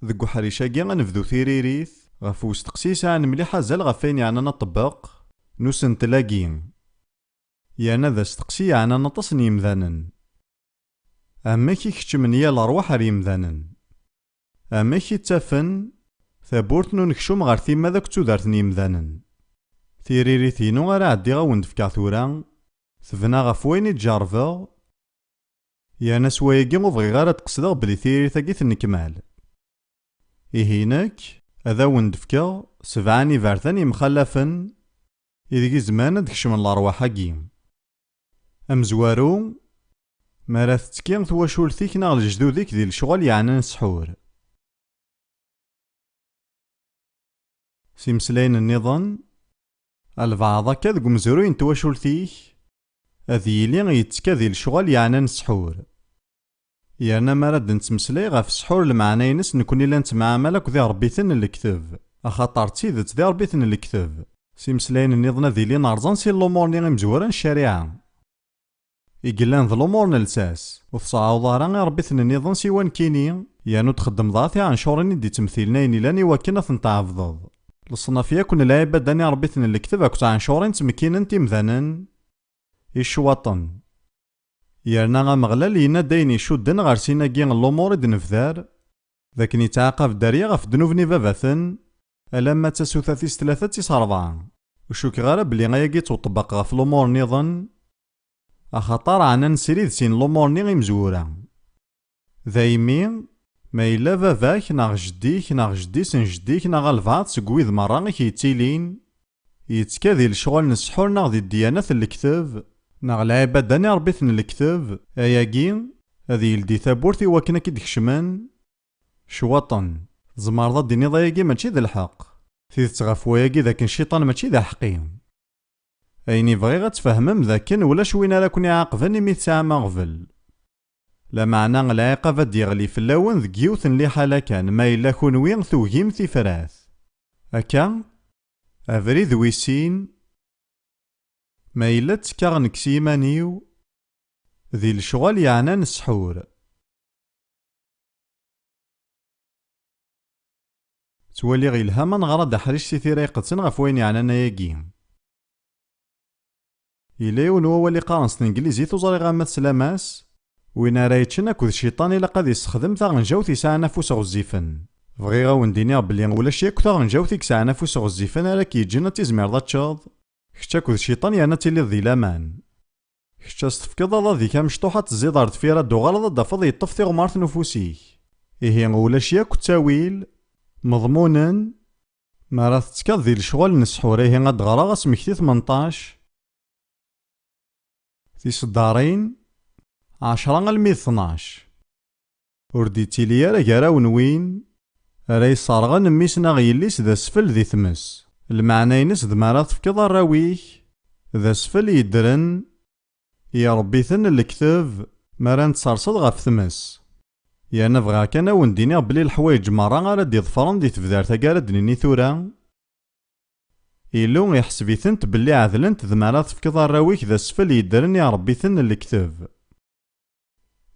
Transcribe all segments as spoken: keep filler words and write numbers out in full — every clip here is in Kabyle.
Deg uḥric-agi ad nebdu tiririt ɣef usteqsi yesɛan mliḥ azal ɣef wayen yeɛnan aṭebbeq n usentel-agi. Yerna d asteqsi yeɛnan aṭas n yimdanen. Amek i keččmen yal ṛṛwaḥ ar yimdanen? Amek i ttafen tawwurt n unekcum ɣer timmad akked tudert n yimdanen? Tiririt-inu ara ɛeddiɣ a wen-d-fkeɣ tura, tebna ɣef wayen i d-jerrbeɣ, yerna s wayagi ur bɣiɣ ara ad d-qesdeɣ belli tiririt-agi tennekmal. Ihi nekk, ad awen-d-fkeɣ sebɛa n iberdan yemxallafen ideg i zemren ad d-kecmen lerwaḥ-agi. Amezwaru, mi ara tettekki twacult-ik neɣ lejdud-ik di lecɣal yeɛnan ssḥur. S imeslayen nniḍen, albaɛḍ akka deg umezruy n twacult-ik ad yili yettekka di lecɣal yeɛnan ssḥur. Yerna mi ara d-nettmeslay ɣef ssḥur, lmeɛna-ines nekkni la nettemɛamal akked iṛebbiten n lekteb, axaṭer d tidet d iṛebbiten n lekteb. S imeslayen nniḍen ad ilin rẓan si lumuṛ-nni imezwura n ccariɛa, i yellan d lumuṛ n lsas. Ur tseɛɛuḍ ara iṛebbiten nniḍen siwa nekkini, yerna ur txeddmeḍ ara tiɛencuṛin i d-ittmethilen ayen ilan i wakken ad ten-tɛebdeḍ. Leṣnaf yakk n lɛibada n iṛebbiten n lekteb akked tɛencuṛin ttmekkinent imdanen i ccwaṭen. Yerna Ameɣlal yenna-d ayen icudden ɣer sin-agi n lumuṛ i d-nebder, d akken yettɛaqab dderya ɣef ddnub n ibabaten, alamma d tasuta tis tlata d tis ṛebɛa. Ur cukkeɣ ara belli ayagi yettweṭṭbeq ɣef lumuṛ nniḍen, axaṭer ɛnan srid sin lumuṛ-nni imezwura. Daymi, ma yella baba-k neɣ jeddi-k neɣ jeddi-s n jeddi-k neɣ albaɛḍ seg wid merra i k-yettilin, yettka di lecɣal n ssḥur neɣ di ddyanat n lekteb, neɣ lɛibada n iṛebbiten n lekteb, ayagi ad yeldi tawwurt i wakken ad k-id-kecmen cwaṭen. Tzemreḍ ad d-tiniḍ ayagi mačči d lḥeqq. Tidet ɣef wayagi d akken cciṭan mačči d aḥeqqi. Ayen i bɣiɣ ad tfehmem d akken ulac win ara ken-iɛaqben imi tesɛam aɣbel. Lameɛna lɛiqab ad d-yeɣli fell-awen deg yiwet n liḥala kan, ma yella kunwi tugim tifrat. Akka, abrid wis sin, ma yella ttekkaɣ nekk s yiman-iw di lecɣal yeɛnan ssḥur. Ttwaliɣ yelha ma neɣra-d aḥric si Tira Iqedsen ɣef wayen yeɛnan ayagi. Yella yiwen wawal iqqaren s tenglizit, ur ẓriɣ ama teslam-as: win ara yeččen akked cciṭan ilaq ad yessexdem taɣenjawt yesɛan afus ɣezzifen. Bɣiɣ a wen-d-iniɣ belli ulac yakk taɣenjawt i yesɛan afus ɣezzifen ara k-yeǧǧen ad tizmireḍ ad teččeḍ, kečč akked cciṭan, yerna ad tiliḍ di laman. Kečč a s-tefkeḍ aḍad-ik amecṭuḥ, ad tezziḍ ar deffir, ad d-tuɣaleḍ ad d-tafeḍ yeṭṭef tiɣmert n ufus-ik. Ihi ulac yakk ttawil, meḍmunen, mi ara tettekkaḍ di lecɣal n ssḥur. Ihi ad d-ɣreɣ asmekti tmenṭac, tiseddarin ɛecra almi d tnac. Ur d-ittili ara gar-awen win ara yesserɣen mmi-s neɣ yelli-s d asfel di tmes. Lmeɛna-ines d mi ara tefkeḍ arraw-ik d asfel yeddren i iṛebbiten n lekteb mi ara n-tserseḍ ɣef tmes. Yerna bɣiɣ kan a wen-d-iniɣ belli leḥwayeǧ merra ara d-iḍefren di tebdart-agi ara d-nini tura, Illu iḥseb-itent belli ɛedlent d mi ara tefkeḍ arraw-ik d asfel yeddren i iṛebbiten n lekteb.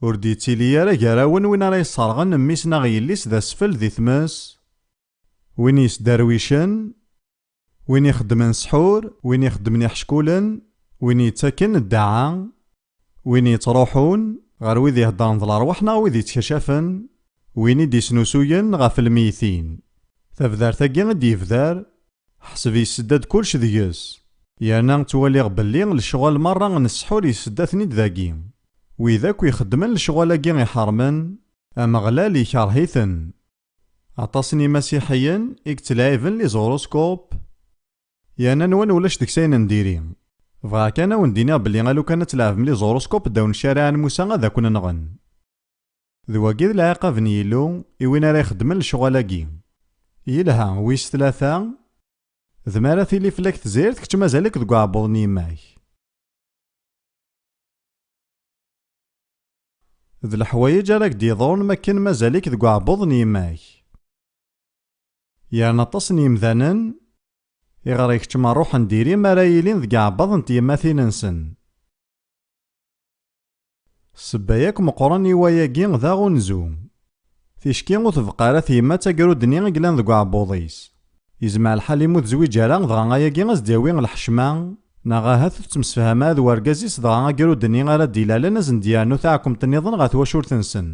Ur d-yettili ara gar-awen win ara yesserɣen mmi-s neɣ yelli-s d asfel di tmes, win yesderwicen, win ixeddmen ssḥur, win ixeddmen iḥeckulen, win yettaken ddaɛa, win yettruḥun ɣer wid iheddren d lerwaḥ neɣ wid yettkacafen, win i d-yesnusuyen ɣef lmeytin. Tabdart-agi i d-yebder, ḥseb yessedda-d kullec deg-s. Yerna ttwaliɣ belli lecɣal merra n ssḥur yessedda-ten-id dagi. Wid akk ixeddmen lecɣal-agi iḥermen, Ameɣlal ikerh-iten. Aṭas n imasiḥiyen i yettlɛiben les horoscopes, yerna nwan ulac deg-s ayen n diri. Bɣiɣ kan a wen-d-iniɣ belli a lukan ad tleɛbem les horoscopes ddaw n ccariɛa n Musa ad akun-nɣen. D wagi d lɛiqab n Yillu i win ara ixedmen lecɣal-agi. Yelha, wis tlata, d mi ara tili fell-ak tzayrt kečč mazal-ik deg uɛebbuḍ n yemma-k. D leḥwayeǧ ara k-d-yeḍrun makken mazal-ik deg uɛebbuḍ n yemma-k. Yerna aṭas n yemdanen, iɣer ikeččem ṛṛuḥ n diri mi ara yilin deg iɛebbaḍ n tyemmatin-nsen. Ssebba yakk meqqren i wayagi d aɣunzu. Ticki ur tebqa ara tyemmat agrud-nni i yellan deg uɛebbuḍ-is. Yezmeɛ lḥal imi ur tezwiǧ ara, dɣa ayagi ad s-d-yawi lḥecma, neɣ ahat ur tettemsefham ara d wergaz-is, dɣa agrud-nni ara d-ilalen ad sen-d-yernu taɛkemt nniḍen ɣer twacult-nsen.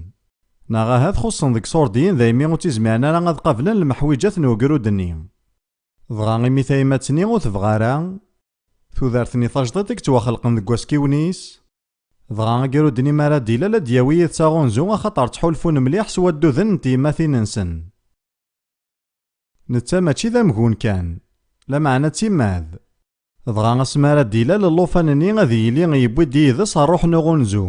Neɣ ahat xuṣṣen deg iṣurdiyen, daymi ur ttizmiren ara ad qablen lemḥwiǧat n ugrud-nni. Dɣa imi tayemmat-nni ur tebɣa ara, tudert-nni tajdiṭ i yettwaxelqen deg waskiwen-is, dɣa agrud-nni mi ara d-ilal ad d-yawi yid-s aɣunzu, axaṭer ttḥulfun mliḥ s wadduden n tyemmatin-nsen. Netta mačči d amgun kan, lameɛna d timmad. Dɣa asmi ara d-ilal llufan-nni, ad yili yewwi-d yid-s ṛṛuḥ n uɣunzu.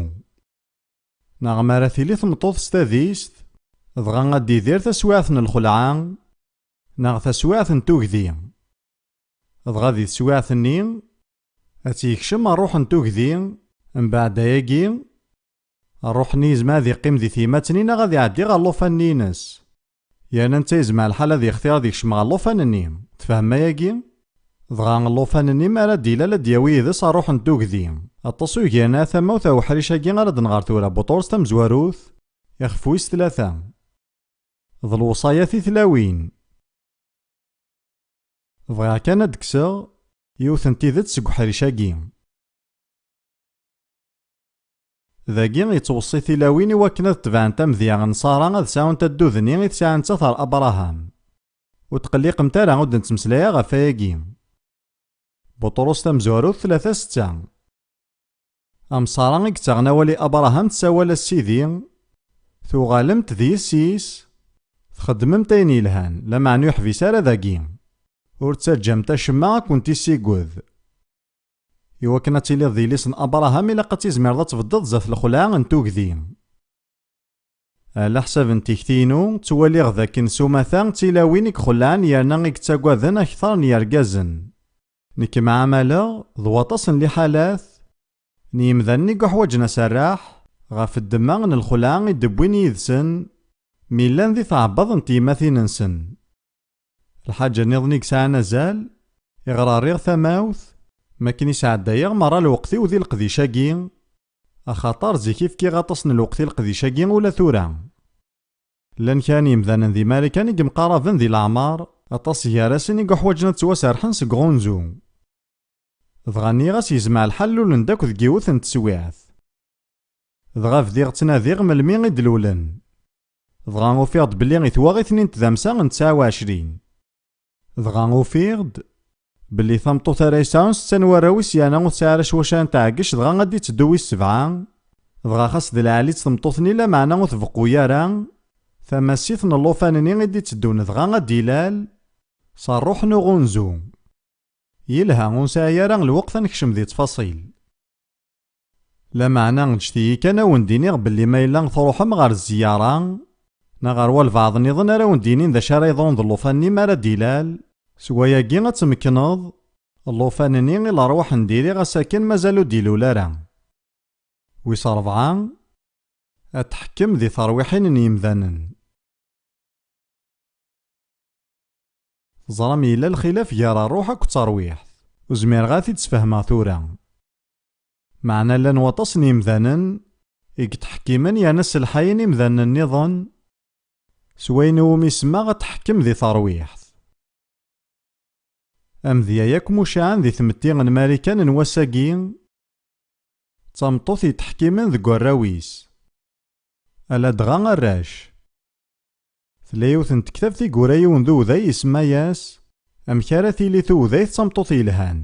Neɣ mi ara tili tmeṭṭut s tadist, dɣa ad d-idir taswiɛt n lxelɛa, neɣ taswiɛt n tugdi. Dɣa di teswiɛt-nni, ad tt-yekcem ṛṛuḥ n tugdi, mbeɛd ayagi, ṛṛuḥ-nni yezmer ad iqqim di tyemmat-nni neɣ ad iɛeddi ɣer llufan-nni-ines. Yerna netta yezmer lḥal ad yextir ad yekcem ɣer llufan-nni. Tfehmem ayagi? Dɣa llufan-nni mi ara d-ilal ad d-yawi yid-s ṛṛuḥ n tugdi. Aṭas ur gan ara tamawt ɣer uḥric-agi ara d-nɣer tura, Buṭrus tamezwarut, ixef wis tlata. D lewṣayat i tlawin. Bɣiɣ kan ad d-kkseɣ yiwet n tidet seg uḥric-agi. Dagi yettweṣṣi tilawin i wakken ad tebɛent amedya n Ṣara, ad sɛunt addud-nni i tesɛa nettat ɣer Abṛaham. Ur tqelliqemt ara, ur d-nettmeslay ara ɣef wayagi. Buṭrus tamezwarut tlata setta. Am Ṣara i yettaɣen awal i Abṛaham, tessawal-as: Sidi, tuɣalemt d yessi-s, txeddmemt ayen yelhan, lameɛna ur yeḥbis ara dagi. Ur ttaǧǧamt acemma ad kent-issiged. Iwakken ad tiliḍ d yelli-s n Abṛaham, ilaq ad tizmireḍ ad tbeddeḍ zdat lxelɛa n tugdi. Ɛla ḥsab n tikti-inu, ttwaliɣ dakken s umata d tilawin i ixelɛen yerna i yettagaden akteṛ n yergazen. Nekk mɛamaleɣ d waṭas n liḥalat n yimdanen i yuḥwaǧen aserreḥ ɣef ddemma n lxelɛa i d-wwin yid-sen mi llan di tɛebbaḍ n tyemmatin-nsen. Lḥaǧa nniḍen i yesɛan azal, iɣer rriɣ tamawt, mi akken i sɛeddayeɣ merra lweqt-iw di leqdic-agi, axaṭer zik i fkiɣ aṭas n lweqt i leqdic-agi ula tura. Llan kra n yemdanen di Marikan i yemqaraben di leɛmer, aṭas gar-asen i yuḥwaǧen ad ttwaserḥen seg uɣunzu. Dɣa nniɣ-as yezmeɛ lḥal lulen-d akk deg yiwet n teswiɛt. Dɣa bdiɣ ttnadiɣ melmi i d-lulen. Dɣa ufiɣ-d belli i twaɣit-nni n tdamsa n tesɛa u ɛecrin. Dɣa ufiɣ-d belli tameṭṭut ara yesɛun setta n warraw-is yerna ur tesɛi ara s wacu ara n-tɛeggec, dɣa ad d-itteddu wis sebɛa. Dɣa xas d lɛali-tt tmeṭṭut-nni, lameɛna ur tbeqqu ara, tamasit n llufan-nni i d-itteddun dɣa ad d-ilal s ṛṛuḥ n uɣunzu. Yelha, ur nesɛi ara lweqt ad nekcem di ttfaṣil. Lameɛna ǧǧet-iyi kan ad wen-d-iniɣ belli ma yella truḥem ɣer zzyara, neɣ ɣer walbeɛḍ nniḍen ara wen-d-yinin d acu ara yeḍrun d llufan-nni mi ara d-ilal, s wayagi ad tmekkneḍ, llufan-nni i lerwaḥ n diri ɣas akken mazal ur d-ilul ara. Wis ṛebɛa, ad tḥekkem di terwiḥin n yimdanen. Teẓram yella lxilaf gar ṛṛuḥ akked terwiḥt. Ur zmireɣ ad t-id-sfehmeɣ tura. Meɛna llan waṭas n yimdanen i yettḥekkimen yerna sselḥayen imdanen nniḍen s wayen iwumi semmaɣ ad tḥekkem di terwiḥt. Amedya yakk mucaɛen di tmetti n Marikan n wass-agi, d tameṭṭut yettḥekkimen deg warraw-is. Aladɣa arrac. Tella yiwet n tektabt i yura yiwen d uday, isemma-yas Amek ara tili tugdayt d tameṭṭut yelhan.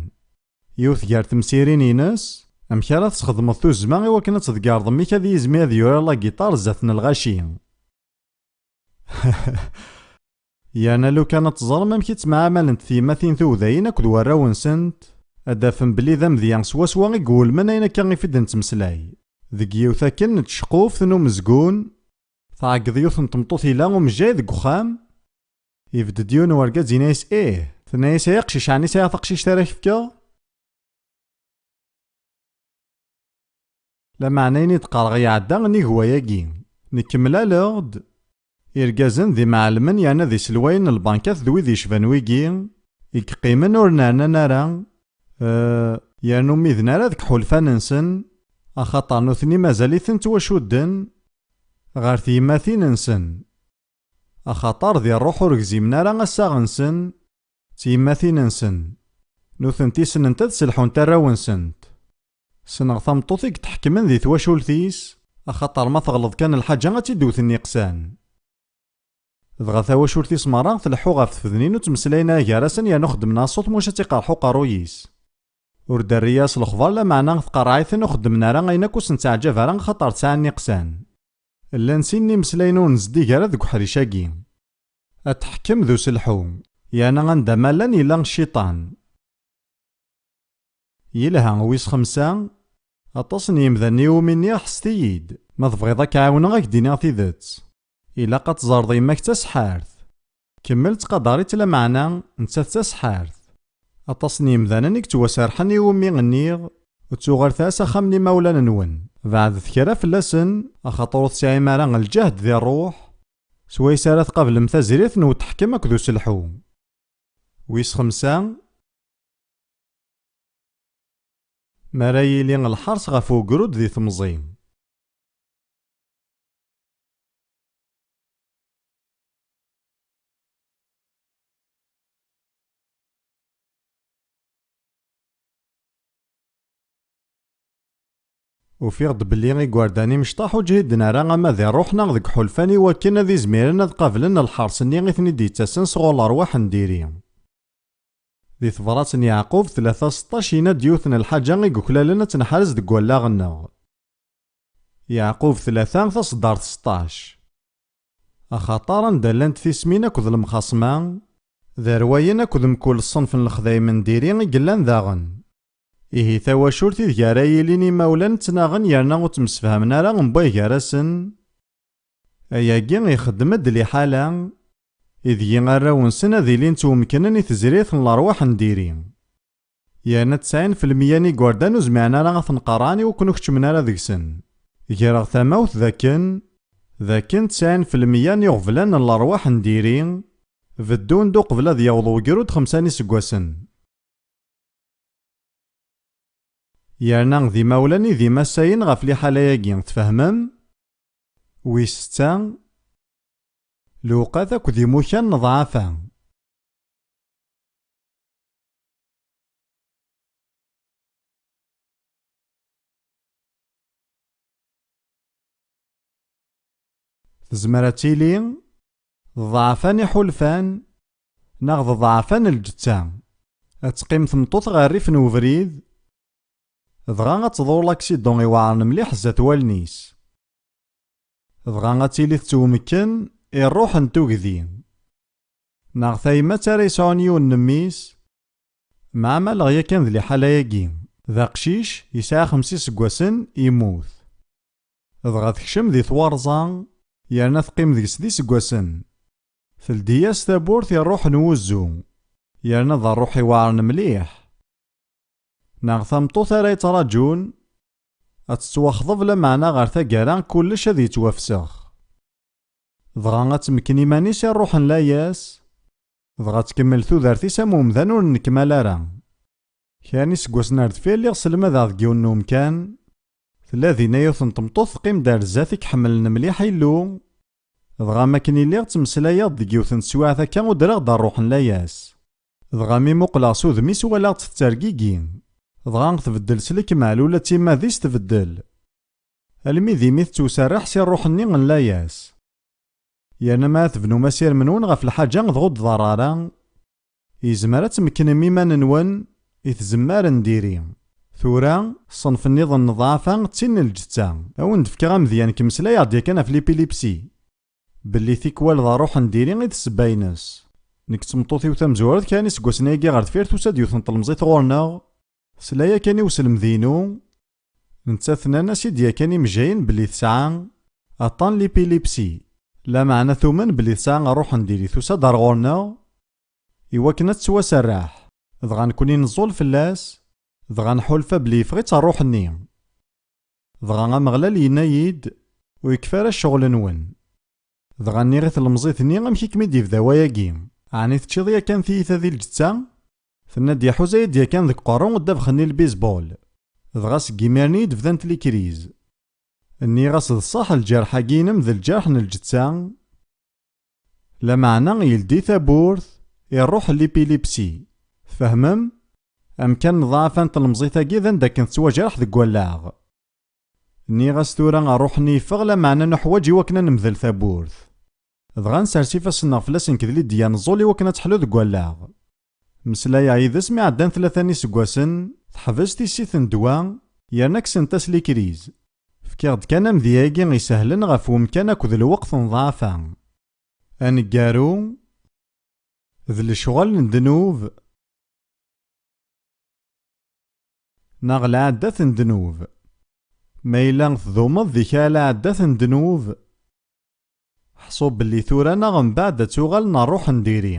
Yiwet gar temsirin-ines, amek ara tesxedmeḍ tuzzma i wakken ad tḍeggerḍ mmi-k ad yizmir ad yurar la guitare zdat n lɣaci. Yerna lukan ad teẓrem amek i ttemɛamalent tyemmatin tugdayin akked warraw-nsent, ad d-afem belli d amedya swaswa i iwulmen ayen akka i f-id-nettmeslay. Deg yiwet akken n tceqquft n umezgun, tɛeggeḍ yiwet n tmeṭṭut ila umejjay deg uxxam. Ibedd-d yiwen n urgaz, yenna-yas: "Ih." Tenna-yas: "Ay aqcic, ɛni sɛiɣ taqcict ara k-fkeɣ?" Lameɛna ayen i d-qqareɣ iɛedda nnig wayagi. Nekk mlaleɣ-d irgazen d imɛellmen yerna d iselwayen n lbankat d wid yecban wigi, i yeqqimen ur nernan ara, eh, yerna ur miden ara deg iḥulfan-nsen, axaṭer nutni mazal-iten ttwacudden ɣer tyemmatin-nsen. axaṭer di ṛṛuḥ ur gzimen ara assaɣ-nsen d tyemmatin-nsen. Nutenti ssnent ad sselḥunt arraw-nsent. Ssneɣ tameṭṭut i yetḥekmen di twacult-is, axaṭer ma teɣleḍ kan lḥaǧa ad tt-id-wten iqsan. Dɣa tawacult-is merra tleḥḥu ɣef tfednin ur ttmeslayen ara gar-asen yernu xeddmen-as ṣṣut muc ad tt-iqerḥ uqerruy-is. Ur d-terri ara s lexbar, lameɛna tqerreɛ-iten ur xeddmen ara ayen akk ur sen-ttaɛǧab ara axaṭer sɛan iqsan. Llan sin n yimeslayen ur nezdig ara deg uḥric-agi. Ad tḥekkem d uselḥu, yerna anda ma llan yella cciṭan. Yelha, wis xemsa, aṭas n yimdanen iwumi nniɣ ḥesset-iyi-d, ma tebɣiḍ ad k-ɛiwneɣ ad k-d-iniɣ tidet. Ilaq ad teẓreḍ yemma-k d taseḥḥart. Kemmel ttqadar-itt, lameɛna nettat d taseḥḥart. Aṭas n yimdanen i yettwaserḥen iwumi nniɣ, ur ttuɣalet ara s axxam n yimawlan-nwen. Beɛdet kra fell-asen, axaṭer ur tesɛim ara lǧehd di ṛṛuḥ, swayes ara tqablem tazrirt n uteḥkem akked uselḥu. Wis xemsa, mi ara yili lḥers ɣef ugrud di temẓi. Ufiɣ-d belli igerdan imecṭaḥ ur ǧhiden ara ama di ṛṛuḥ neɣ deg iḥulfan i wakken ad izmiren ad qablen lḥers-nni i ten-id-yettasen sɣur lerwaḥ n diri. Di tebrat n Yeɛqub tlata seṭṭac, yenna-d yiwet n lḥaǧa i yuklalen ad tt-neḥrez deg wallaɣ-nneɣ. Yeɛqub tlata, taṣeddart seṭṭac. Axaṭer anda llant tismin akked lemxaṣma, d arwayen akked mkul ṣṣenf n lexdayem n diri i yellan daɣen. Ihi tawacult ideg ara yilin imawlan ttnaɣen yerna ur ttemsefhamen ara mebway gar-asen, ayagi ixeddem-d liḥala ideg arraw-nsen ad ilin ttwemknen i tezrirt n lerwaḥ n diri. Yerna tesɛin filmiya n igerdan ur zmiren ara ad ten-qerɛen i wakken ur keččmen ara deg-sen. Greɣ tamawt d akken, d akken tesɛin filmiya n iɣeblan n lerwaḥ n diri beddun-d uqbel ad yaweḍ wegrud xemsa n iseggasen. Yerna d imawlan i d imassayen ɣef liḥala-agi, tfehmem? Wis setta, lewqat akked imukan n ḍɛafa. Tezmer ad tili d ḍɛafa n iḥulfan neɣ d ḍɛafa n lǧetta. Ad teqqim tmeṭṭut ɣer rrif n ubrid, dɣa ad tḍur laksiḍun iweɛren mliḥ zdat wallen-is. Dɣa ad tili tettwemken i ṛṛuḥ n tugdi. Neɣ tayemmat ara yesɛun yiwen n mmi-s, mɛamaleɣ yakan d liḥala-agi, d aqcic, yesɛa xemsa iseggasen, yemmut. Dɣa tekcem di twarẓa, yerna teqqim deg-s d iseggasen. Teldi-yas tawwurt i ṛṛuḥ n wuzzu, yerna d ṛṛuḥ iweɛren mliḥ. Neɣ tameṭṭut ara yettraǧun, ad tettwaxḍeb, lameɛna ɣer taggara kullec ad yettwafsex. Dɣa ad temken iman-is i ṛṛuḥ n layas, dɣa ad tkemmel tudert-is am umdan ur nnekmal ara. Kra n iseggasen ar deffir lliɣ selmadeɣ deg yiwen n umkan, tella dinna yiwet n tmeṭṭut teqqim-d ar zdat i iḥemmlen mliḥ Illu, dɣa am akken i lliɣ ttmeslayeɣ-d deg yiwet n teswiɛt akka udreɣ-d ṛṛuḥ n layas. Dɣa mi muqleɣ s udem-is walaɣ-tt tettergigi, dɣa tbeddel s lekmal, ula d timmad-is tbeddel. Almi d imi tettwserreḥ si ṛṛuḥ-nni n layas. Yerna ma tebnum asirem-nwen ɣef lḥaǧa dɣa ur d-ḍerr ara, yezmer ad tmeknem iman-nwen i tzemmar n diri. Tura, ṣṣenf nniḍen n ḍɛafa d tin n lǧetta. A wen-d-fkeɣ amedya, nekk meslayeɣ-d yakan ɣef lipilipsi, belli tikwal d ṛṛuḥ n diri i d ssebba-ines. Nekk d tmeṭṭut-iw tamezwarut, kra n iseggasen-agi ɣer deffir tusa-d yiwet n tlemẓit ɣur-neɣ, tesla yakan i uselmed-inu, nettat nnan-as-id yakan imejjayen belli tesɛa aṭṭan lipilipsi, lameɛna tumen belli tesɛa ṛṛuḥ n diri, tusa-d ar ɣur-neɣ i wakken ad tettwaserreḥ, dɣa nekkni neẓẓul fell-as, dɣa nḥulfa belli yeffeɣ-itt ṛṛuḥ-nni. Dɣa Ameɣlal yenna-yi-d, ur yekfi ara ccɣel-nwen. Dɣa nniɣ i tlemẓit-nni, amek i kem-id-yebda wayagi? Ɛni teččiḍ yakan tiyita di lǧetta? Tenna-d, iḥuza-yi-d yakan deg uqerru ddabex-nni n lbizbul. Dɣa seg imir-nni i d-bdant likriz. Nniɣ-as, d ṣṣeḥ, lǧerḥ-agi-inem d lǧerḥ n lǧetta. Lameɛna yeldi tawwurt, iruḥ l'épilepsie. Tfehmem? Amkan n ḍḍeɛfa n tlemẓit-agi d anda akken tettwajreḥ deg wallaɣ. Nniɣ-as tura ṛṛuḥ-nni yeffeɣ, lameɛna nuḥwaǧ i wakken ad nemdel tawwurt. Dɣa nsers ifassen-nneɣ fell-as nekk d Lidya, neẓẓul i wakken ad teḥlu deg wallaɣ. Meslayeɣ yid-s mi ɛeddan tlata n yiseggasen, teḥbes tissit n ddwa, yerna kksent-as likriz. Fkiɣ-d kan amedya-agi isehlen ɣef wemkan akked lweqt n ḍḍeɛfa. Aneggaru d lecɣal n ddnub neɣ lɛaddat n ddnub. Ma yella tdumeḍ di kra lɛaddat n ddnub, ḥṣu belli tura neɣ mbeɛd ad tuɣal n ṛṛuḥ n diri.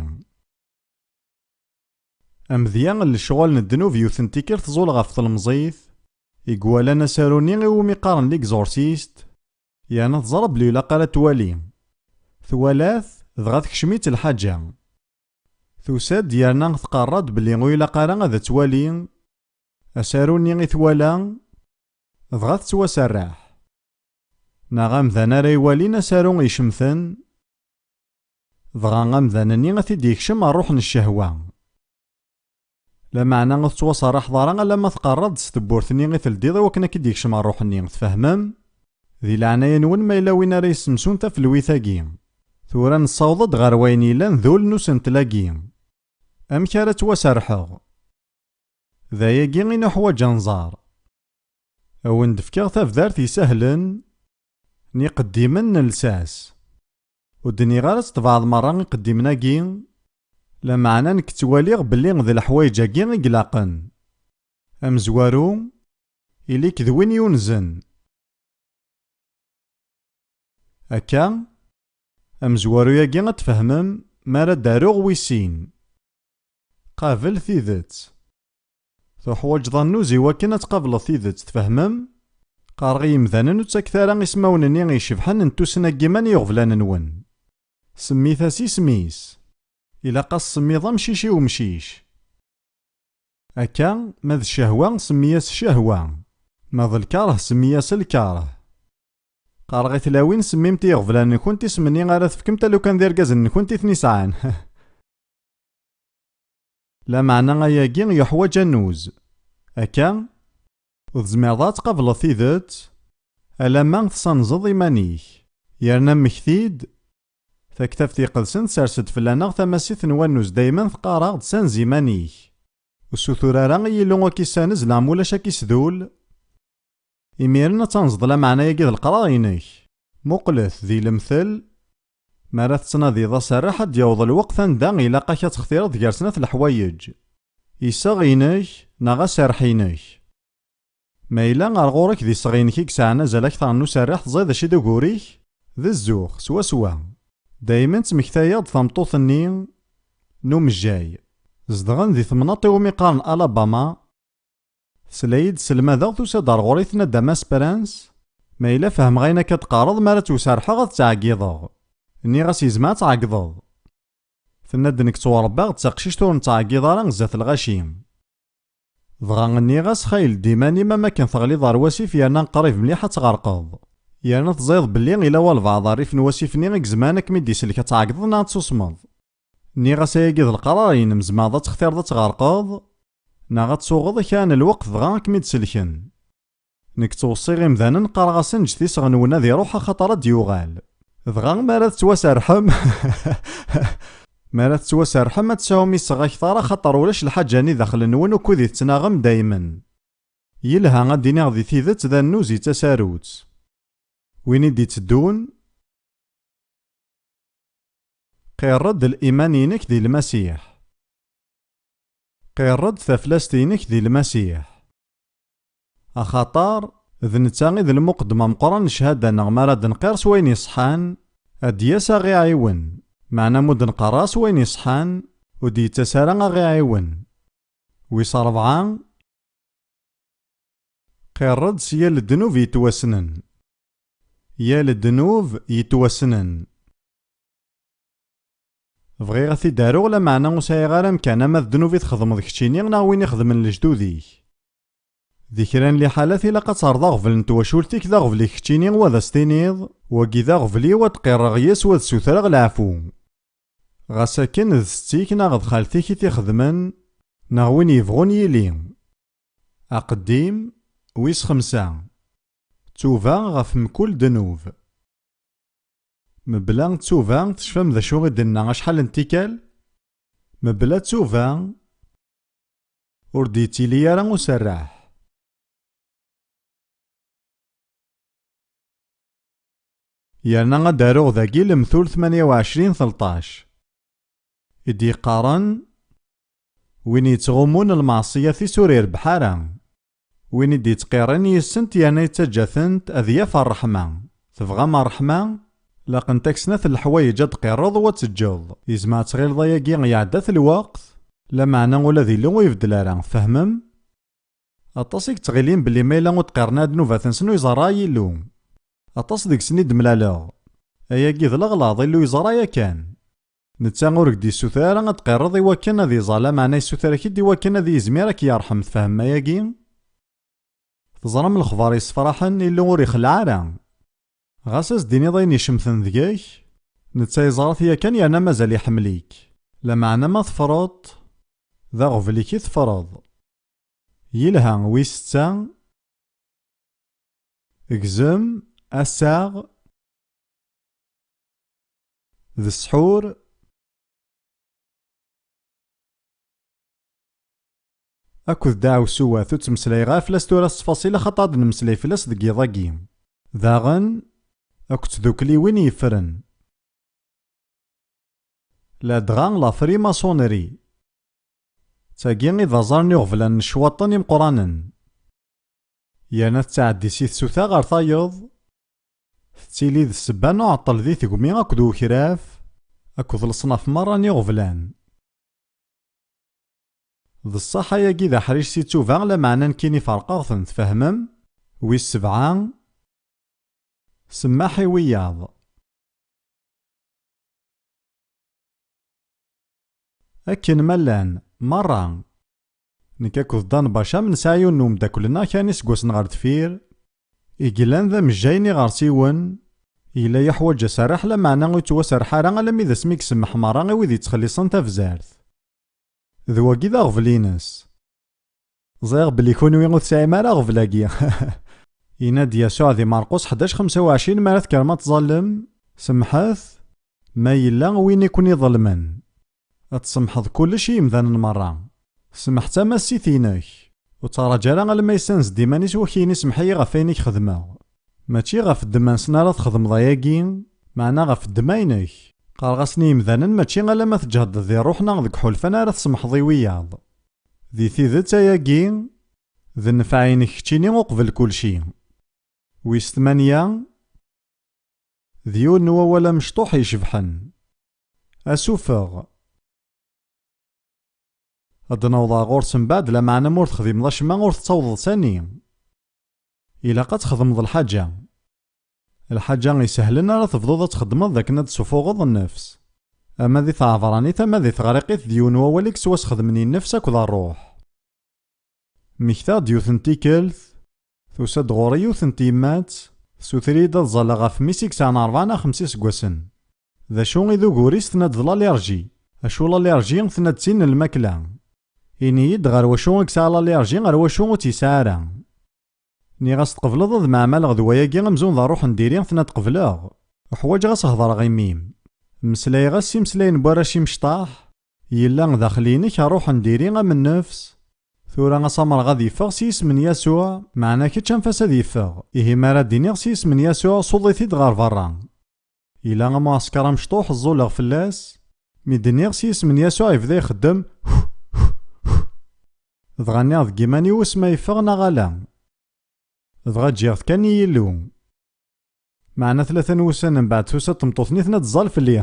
Amedya n lecɣal n ddnub yiwet n tikkelt tẓul ɣef tlemẓit i iwalan asaru-nni iwumi qqaren L'Exorciste, yerna teẓra belli ur ilaq ara ad twali. Twala-t, dɣa tekcem-itt lḥaǧa. Tusa-d yerna tqerra-d belli ur ilaq ara ad twali asaru-nni i twala, dɣa tettwaserreḥ. Neɣ amdan ara iwalin asaru icemten, dɣa amdan-nni ad t-id-yekcem ṛṛuḥ n ccehwa. Lameɛna ur tettwaserrḥeḍ ara alamma tqerraḍ-d s tewwurt-nni i teldiḍ i wakken ad k-id-yekcem ṛṛuḥ-nni, tfehmem? Di leɛnaya-nwen, ma yella win ara yessemsun tafelwit-agi. Tura nessaweḍ-d ɣer wayen yellan d ul n usentel-agi. Amek ara ttwaserrḥeɣ? D ayagi i nuḥwaǧ ad nẓer. A wen-d-fkeɣ tabdart isehlen n iqeddimen n lsas. Ur d-nniɣ ara ad tebɛeḍ merra iqeddimen-agi, lameɛna nekk ttwaliɣ belli d leḥwayeǧ-agi i ilaqen. Amezwaru, ili-k d win yunzen. Akka, amezwaru-agi ad tfehmem mi ara d-aruɣ wis sin. Qabel tidet. Tuḥwaǧeḍ annuz i wakken ad tqableḍ tidet, tfehmem? Qqareɣ i yimdanen ur ttakket ara ismawen-nni icebḥen n tussna n yiman i iɣeblan-nwen. Semmit-as isem-is. Ilaq ad s-semmiḍ amcic i umcic. Akka, ma d ccehwa, semmi-as ccehwa. Ma d lkeṛh, semmi-as lkeṛh. Qqareɣ i tlawin, semmimt i iɣeblan-nkent isem-nni ara tefkemt a lukan d irgazen-nkent i ten-isɛan. Lameɛna ayagi yuḥwaǧ annuz. Akka, ur tezmireḍ ad tqableḍ tidet, alamma tessanzeḍ iman-ik. Yerna mmekti-d, Taktabt Iqedsen tsers-d fell-aneɣ tamasit n wannuz, daymen teqqar-aɣ-d: "Ssanz iman-ik. Ur ssutur ara i Yillu ad k-issanez, neɣ ma ulac ad k-isdul." Imiren ad tanzeḍ lameɛna-agi d leqrar-inek. Muqlet di lemtel, mi ara tettnadiḍ aserreḥ, ad d-yaweḍ lweqt anda ilaq-ak ad textireḍ gar snat leḥwayeǧ: iseɣ-inek neɣ aserreḥ-inek. Ma yella ar ɣur-k d iseɣ-inek i yesɛan azal akteṛ n userreḥ, teẓriḍ acu i d ugur-ik? D zzux, swaswa. Daymen ttmektayeɣ-d tameṭṭut-nni n umejjay. Zedɣen di temnaḍt iwumi qqaren Alabama. Tesla-yi-d, selmadeɣ, tusa-d ar ɣur-i, tenna-d: "A Mass Prince, ma yella fehmeɣ ayen akka d-qqareḍ, mi ara ttwaserḥeɣ ad ttɛeggiḍeɣ." Nniɣ-as: "Yezmer ad tɛeggḍeḍ." Tenna-d: "Nekk ttwaṛebbaɣ d taqcict ur nettɛeggiḍ ara zdat lɣaci." Dɣa nniɣ-as: "Xayel-d iman-im, am akken teɣliḍ ɣer wasif yerna qrib mliḥ ad tɣerqeḍ. Yerna teẓriḍ belli ila walbeɛḍ rrif n wasif-nni i izemren ad kem-id-isellek ad tɛeggḍeḍ neɣ ad tsusmeḍ." Nniɣ-as: "Ayagi d leqrar-inem, tzemreḍ ad textireḍ ad tɣerqeḍ neɣ ad tsuɣeḍ kra n lweqt dɣa ad kem-id-sellken." Nekk ttweṣṣiɣ imdanen, qqareɣ-asen: "Ǧǧet iseɣ-nwen ad iruḥ, axaṭer ad d-yuɣal." Dɣa mi ara tettwaserḥem, mi ara tettwaserḥem, ad tesɛum iseɣ akteṛ, axaṭer ulac lḥaǧa-nni daxel-nwen ukud i tettnaɣem daymen. Yelha, ad d-iniɣ di tidet, d annuz i d tasarut. Win i d-itteddun, qirr-d liman-inek di Lmasiḥ. Qirr-d taflest-inek di Lmasiḥ. Axaṭer d netta i d lmuqeddem ameqqran n cchada-nneɣ, mi ara d-nqirr s wayen iṣeḥḥan, ad d-yas a ɣ-iɛiwen, meɛna ma ur d-nqerr ara s wayen iṣeḥḥan, ur d-yettas ara a ɣ-iɛiwen. Wis ṛebɛa, qirr-d s yal ddnub yettwassnen. Yal ddnub yettwassnen. Bɣiɣ ad t-id-aruɣ, lameɛna ur sɛiɣ ara amkan, ama d ddnub i txedmeḍ keččini neɣ win ixedmen lejdud-ik. Di kra n liḥalat, ilaq ad terreḍ aɣbel n twacult-ik d aɣbel-ik keččini, u ad as-tiniḍ: "Wagi d aɣbel-iw, ad d-qirreɣ yes-s, u ad ssutreɣ leɛfu." Ɣas akken d setti-k neɣ d xalti-k i t-ixedmen, neɣ win yebɣun yili. Aqeddim, wis xemsa. Ttuba ɣef mkul ddnub. Mebla ttuba, tecfam d acu i d-nenna acḥal n tikkal? Mebla ttuba, ur d-yettili ara userreḥ. Yerna ad d-aruɣ dagi lemtul tmanya u ɛecrin telṭac, i d-yeqqaren: "Win yettɣummun lmeɛṣiyat-is ur irebbeḥ ara. Win i d-yettqiṛṛin yis-sent yerna yettaǧǧa-tent ad yaf ṛṛeḥma." Tebɣam ṛṛeḥma? Laqent-ak snat n leḥwayeǧ ad d-tqiṛṛeḍ u ad teǧǧeḍ. Yezmer ad tɣileḍ ayagi iɛedda-t lweqt, lameɛna ula d Illu ur ibeddel ara. Tfehmem? Aṭas i yettɣilin belli ma yella ur d-qiṛṛen ara ddnubat-nsen ur iẓerr ara Yillu. Aṭas deg-sen i d-mlaleɣ. Ayagi d leɣlaḍ, Illu yeẓra yakan. Netta ur k-d-yessuter ara ad d-tqiṛṛeḍ i wakken ad iẓer, lameɛna yessuter-ak-id i wakken ad yizmir ad k-yerḥem. Tfehmem ayagi? Teẓram lexbar yessefraḥen, Illu ur ixelleɛ ara. Ɣas ad s-d-tiniḍ ayen icemten deg-k, netta yeẓra-t yakan yerna mazal iḥemmel-ik. Lameɛna ma teffreḍ, d aɣbel-ik i teffreḍ. Yelha, wis setta. Gzem, assaɣ, d ssḥur, akked ddaɛwessuwat, ur ttmeslayeɣ ara fell-as tura s ttfaṣil, axaṭer ad nemmeslay fell-as deg yiḍ-agi. Daɣen, akked tdukliwin yeffren. Ladɣa la franc-maçonnerie. D tagi i d aẓar n iɣeblan n ccwaṭen imeqqranen. Yerna tettɛeddi si tsuta ɣer tayeḍ, tettili d ssebba n uɛeṭṭel di tegmi akked ukraf, akked leṣnaf merra n iɣeblan. D ṣṣeḥ ayagi d aḥric si ttuba, lameɛna nekkini ferqeɣ-ten, tfehmem? Wis sebɛa, semmaḥ i wiyaḍ. Akken ma llan, merra. Nekk akked Dan Bacam nesɛa yiwen n umeddakel-nneɣ kra n iseggasen ɣer deffir, i yellan d amejjay n iɣersiwen, yella yeḥwaǧ aserreḥ, lameɛna ur yettwaserreḥ ara alammi d asmi i isemmeḥ merra i wid yettxelliṣen tabzert. D wagi i d aɣbel-ines. Ẓriɣ belli kunwi ur tesɛim ara aɣbel-agi. Yenna-d Yasuɛ di Marqus ḥdac xemsa u ɛecrin: "Mi ara tekkrem ad tẓallem, semmḥet, ma yella win i ken-iḍelmen." Ad tsemḥeḍ kullec i yimdanen merra. Semmeḥ tamassit-inek. Ur ttraǧu ara alamma yessanez-d iman-is wakkin isemmeḥ-iyi ɣef wayen i k-xedmeɣ. Mačči ɣef ddemma-nsen ara txedmeḍ ayagi, meɛna ɣef ddemma-inek. Qqareɣ-asen i yimdanen mačči alamma tǧehdeḍ di ṛṛuḥ neɣ deg iḥulfan ara tsemḥeḍ i wiyaḍ. Di tidet ayagi, d nnfeɛ-inek keččini uqbel kulci. Wis tmanya, d yiwen n wawal amecṭuḥ icebḥen. Asufeɣ. Ad d-naweḍ ɣer ɣur-s mbeɛd, lameɛna ma ur txdimeḍ acemma ur tettawḍeḍ sani. Ilaq ad txedmeḍ lḥaǧa. Lḥaǧa isehlen ara tebduḍ ad txeddmeḍ d akken ad d-tessufuɣeḍ nnefs. Ama di tɛebranit ama di teɣriqit d yiwen wawal i yettwasxedmen i nnefs akked ṛṛuḥ. Mmektaɣ-d yiwet n tikkelt, tusa-d ɣur-i yiwet n tyemmat, tessuter-iyi-d ad ẓalleɣ ɣef mmi-s i yesɛan ṛebɛa neɣ xemsa iseggasen. D acu i d ugur-is? Tenna-d d l'allergie. Acu l'allergie? Tenna-d d tin n lmakla. Ini-yi-d ɣer wacu i yesɛa l'allergie, ɣer wacu ur tt-yesɛi ara. Nniɣ-as tqebleḍ ad meɛmaleɣ d wayagi amzun d ṛṛuḥ n diri? Tenna-d qebleɣ. Uḥwaǧeɣ ad s-hedreɣ i mmi-m. Mmeslayeɣ-as s imeslayen n warrac imecṭaḥ, yella daxel-inek ṛṛuḥ n diri am nnefs. Tura asamreɣ ad yeffeɣ s yisem n Yasuɛ, meɛna kečč anef-as ad yeffeɣ. Ihi mi ara d-iniɣ s yisem n Yasuɛ, suḍ-it-id ɣer berra. Yella am uɛesker amecṭuḥ, ẓẓuleɣ fell-as. Mi d-nniɣ s yisem n Yasuɛ, yebda ixeddem. Dɣa nniɣ deg iman-iw, wissen ma yeffeɣ neɣ ala. Dɣa ǧǧiɣ-t kan i Yillu. Meɛna tlata n wussan mbeɛd, tusa-d tmeṭṭut-nni tenna-d ẓẓal fell-i.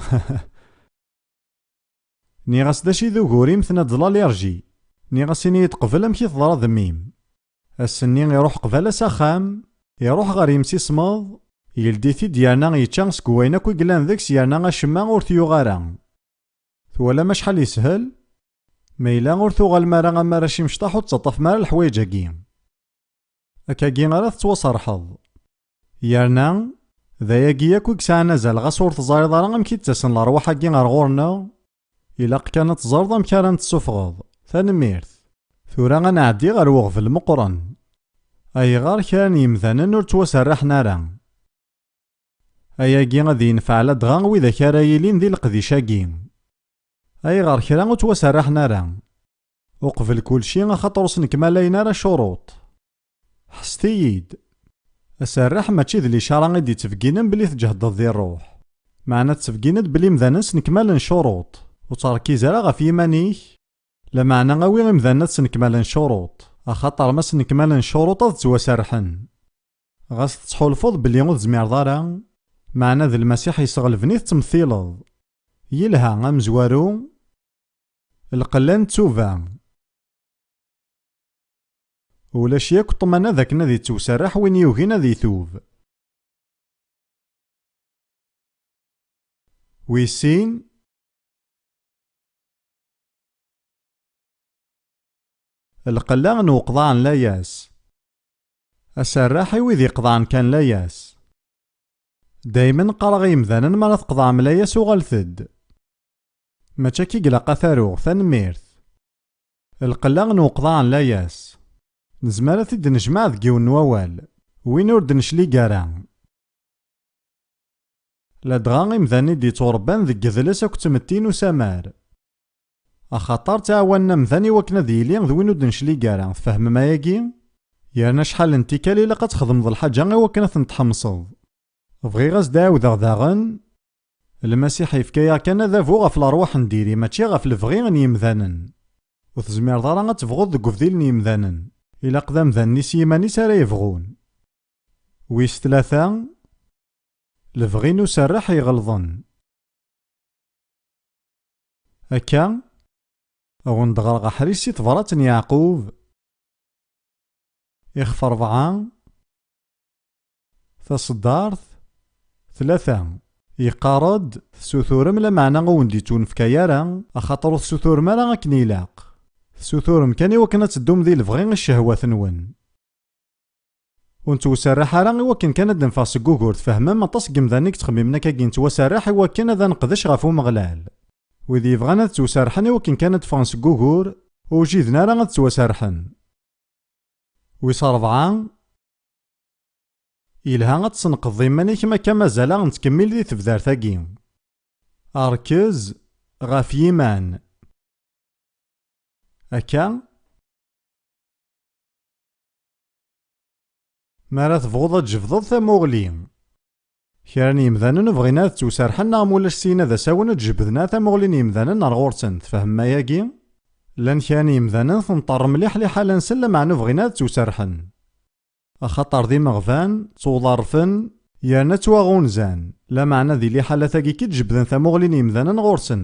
Nniɣ-as d acu i d ugur-im? Tenna-d d l'allergie. Nniɣ-as ini-yi-d qbel amek i teḍra d mmi-m. Ass-nni iruḥ qbala s axxam, iruḥ ɣer yimsismeḍ, yeldi-t-id yerna yečča seg wayen akk i yellan deg-s yerna acemma ur t-yuɣ ara. Twalam acḥal yeshel? Ma yella ur tuɣalem ara am arrac imecṭaḥ ur tettaṭṭafem ara leḥwayeǧ-agi. Akkagi ara tettwaserḥeḍ. Yerna, d ayagi akk i yesɛan azal, ɣas ur teẓriḍ ara amek i d-ttasen lerwaḥ-agi ɣer ɣur-neɣ, Ilaq kan ad teẓreḍ amek ara n-tessufɣeḍ. Tanemmirt. Tura ad nɛeddi ɣer uɣbel meqqren. Ayɣer kra n yemdanen ur ttwaserraḥen ara? Ayagi ad yenfeɛ ladɣa widak ara yilin di leqdic-agi. Ayɣer kra ur ttwaserraḥen ara? Uqbel kulci, axaṭer ur snekmalayen ara ccuruṭ. Ḥesset-iyi-d. Aserreḥ mačči d licara i d-yettbegginen belli tǧehdeḍ di ṛṛuḥ. Meɛna tettbeggin-d belli imdanen snekmalen ccuruṭ, ur ttṛekkiz ara ɣef yiman-ik. Lameɛna awi imdanen ad snekmalen ccuruṭ, axaṭer ma snekmalen ccuruṭ ad ttwaserrḥen. Ɣas tettḥulfuḍ belli ur tezmireḍ ara, meɛna d Lmasiḥ yesɣelben i tettmettileḍ. Yelha, amezwaru, lqella n ttuba. Ulac yakk ṭṭmana d akken ad ittewserreḥ win yugin ad itub. Wis sin, lqella n uqḍaɛ n layas. Aserreḥ i wid iqḍɛen kan layas. Daymen qqareɣ i yemdanen mi ara tqeḍɛem layas uɣalet-d. Mačči akka i ilaq ad t-aruɣ, tanemmirt. Lqella n uqḍaɛ n layas. Nezmer ad t-id-nejmeɛ deg yiwen n wawal, win ur d-neclig ara. Ladɣa imdanen i d-yettuṛebban deg yedles akked tmetti n usamar. Axaṭer ttɛawanen amdan i wakken ad yili d win ur d-neclig ara, tfehmem ayagi? Yerna acḥal n tikkal ilaq ad txedmeḍ lḥaǧa i wakken ad ten-tḥemseḍ. Bɣiɣ ad s-d-ɛawdeɣ daɣen, Lmasiḥ yefka-yaɣ kan adabu ɣef lerwaḥ n diri, mačči ɣef lebɣi n yemdanen. Ur tezmireḍ ara ad tebɣuḍ deg ubdil n yemdanen, ilaq d amdan-nni s yiman-is ara yebɣun. Wis tlata, lebɣi n userreḥ iɣelḍen. Akka, a wen-d-ɣreɣ aḥric si tebrat n Yeɛqub, ixef rebɛa, taṣeddart tlata. Yeqqar-d, tessuturem lameɛna ur wen-d-ittunefka ara, axaṭer ur tessuturem ara akken ilaq. Tessuturem kan i wakken ad teddum di lebɣi i ccehwat-nwen. Ur nettwaserreḥ ara i wakken kan ad d-neffeɣ seg wugur, tfehmem? Aṭas n yemdanen i yettxemmimen akkagi, nettwaserreḥ i wakken ad neqdec ɣef Umeɣlal. Wid yebɣan ad ttwaserrḥen i wakken kan ad ffɣen seg wugur, ur jiden ara ad ttwaserrḥen. Wis rebɛa, yelha ad tsenqeḍ iman-ik, ma akka mazal-aɣ nettkemmil di tebdart-agi. Rkez ɣef yiman. Akka, mi ara tebɣuḍ ad tjebdeḍ tamuɣli. Kra n yemdanen ur bɣin ad ttewserḥen, neɣ ma ulac syin ad as-awin ad jebden tamuɣli n yemdanen ar ɣur-sen, tfehmem ayagi? Llan kra n yemdanen tenṭer mliḥ liḥala-nsen, lameɛna ur bɣin ad ttewserḥen. Axaṭer d imeɣban, ttwaḍerfen, yerna ttwaɣunzan, lameɛna di liḥalat-agi i d-jebden tamuɣli n yemdanen ɣur-sen.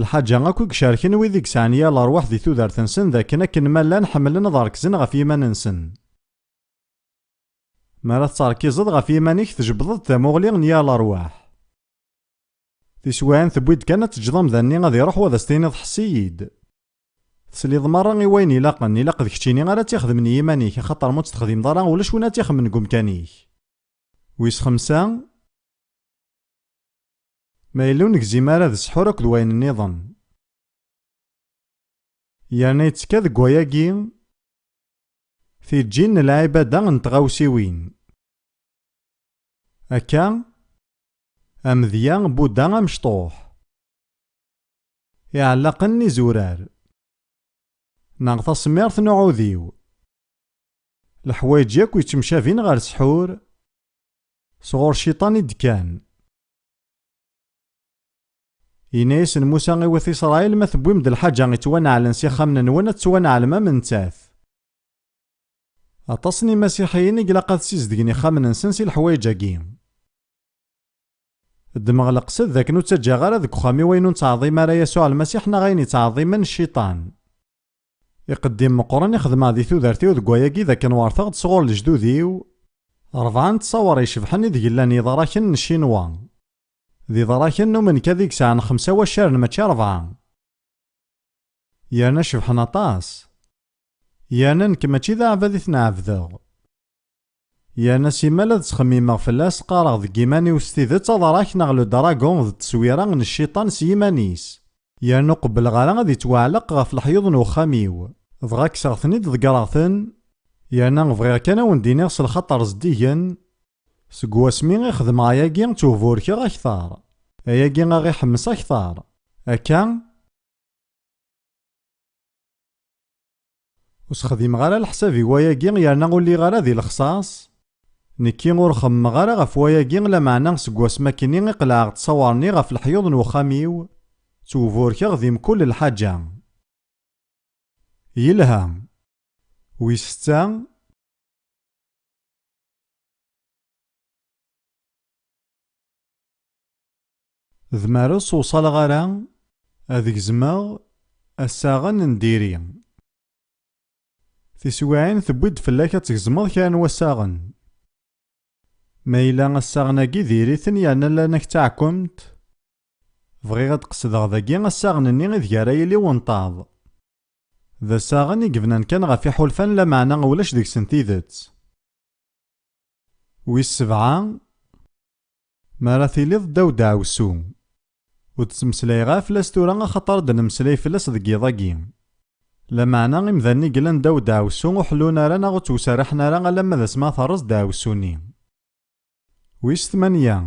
Lḥaǧa akk i icerken wid i yesɛan yal ṛṛwaḥ di tudert-nsen d akken, akken ma llan, ḥemmlen ad rekzen ɣef yiman-nsen. Mi ara tetterkizeḍ ɣef yiman-ik, tjebdeḍ-d tamuɣli n yal ṛṛwaḥ. Tiswiɛin tewwi-d kan ad teǧǧeḍ amdan-nni ad iṛuḥ, u ad as-tiniḍ: "Ḥess-iyi-d." Tesliḍ merra i wayen ilaqen, ilaq d keččini ara tt-ixedmen i yiman-ik, axaṭer ma ur tt-texdimeḍ ara, ulac win ad tt-ixemmen deg umkan-ik. Wis xemsa, ma yella ur negzim ara d ssḥur akked wayen nniḍen. Yerna yettekka deg wayagi, tiǧǧin n lɛibada n tɣawsiwin. Akka, amedya, Buda amecṭuḥ, iɛellaqen n izurar, neɣ tasemmirt n uɛudiw. Leḥwayeǧ yakk yettemcabin ɣer ssḥur, sɣur Cciṭan i d-kkan. Yenna-yasen Musa i wat Isṛayil: "Ma tewwim-d lḥaǧa yettwaneɛlen s ixxamen-nwen, ad tettwaneɛlem am nettat." Aṭas n imasiḥiyen i ilaq ad ssizdgen ixxamen-nsen si leḥwayeǧ-agi. Ddmeɣ leqsed d akken ur ttaǧǧaɣ ara deg uxxam-iw ayen ur nettɛeḍḍim ara Yasuɛ Lmasiḥ neɣ ayen yettɛeḍḍimen Cciṭan. Iqeddim meqqren i xedmeɣ di tudert-iw deg wayagi d akken werteɣ-d sɣur lejdud-iw rebɛa n ttṣawer icebḥen i d-yellan, iḍaraken n Ccinwa. D iḍaraken n umenkad i yesɛan xemsa waccaren, mačči rebɛa. Yerna cebḥen aṭas. Yerna nekk mačči d aɛbad i ten-ɛebdeɣ. Yerna simmal ad ttxemmimeɣ fell-as, qqareɣ deg yiman-iw: "S tidet, aḍarak neɣ le dragon d tteswira n Cciṭan s yiman-is." yerna ur qebbleɣ ara ad ittwaɛleq ɣef leḥyuḍ n uxxam-iw. Dɣa kkseɣ-ten-id ḍeggreɣ-ten, yerna bɣiɣ kan ad wen-d-iniɣ s lxaṭer zeddigen, seg wasmi i xedmeɣ ayagi ttwuburkeɣ akteṛ. Ayagi a ɣ-iḥemmes akteṛ. Akka, ur sxedimeɣ ara leḥsab i wayagi yerna ur lliɣ ara di lexṣaṣ. Nekki ur xemmemeɣ ara ɣef wayagi, lameɛna seg wasmi akkenni i qelɛeɣ ttṣawer-nni ɣef leḥyuḍ n uxxam-iw, ttwuburkeɣ di mkul lḥaǧa. Yelha. Wis setta. D ma ur sewṣaleɣ ara ad gezmeɣ assaɣen n diri. Tiswiɛin tewwi-d fell-ak ad tgezmeḍ kra n wassaɣen. Ma yella assaɣen-agi diri-ten yerna llan-ak d taɛkemt, bɣiɣ ad qesdeɣ dagi assaɣen-nni ideg ara yili wenṭaḍ. D assaɣen i yebnan kan ɣef iḥulfan, lameɛna ulac deg-sen tidet. Wis sebɛa, mi ara tiliḍ ddaw ddeɛwessu. Ur d-ttmeslayeɣ ara fell-as tura, axaṭer ad d-nemmeslay fell-as deg yiḍ-agi. Lameɛna imdanen i yellan ddaw ddeɛwessu ur ḥellun ara neɣ ur ttwserriḥen ara alamma d asmi ara terreẓ ddeɛwessu-nni. Wis tmanya,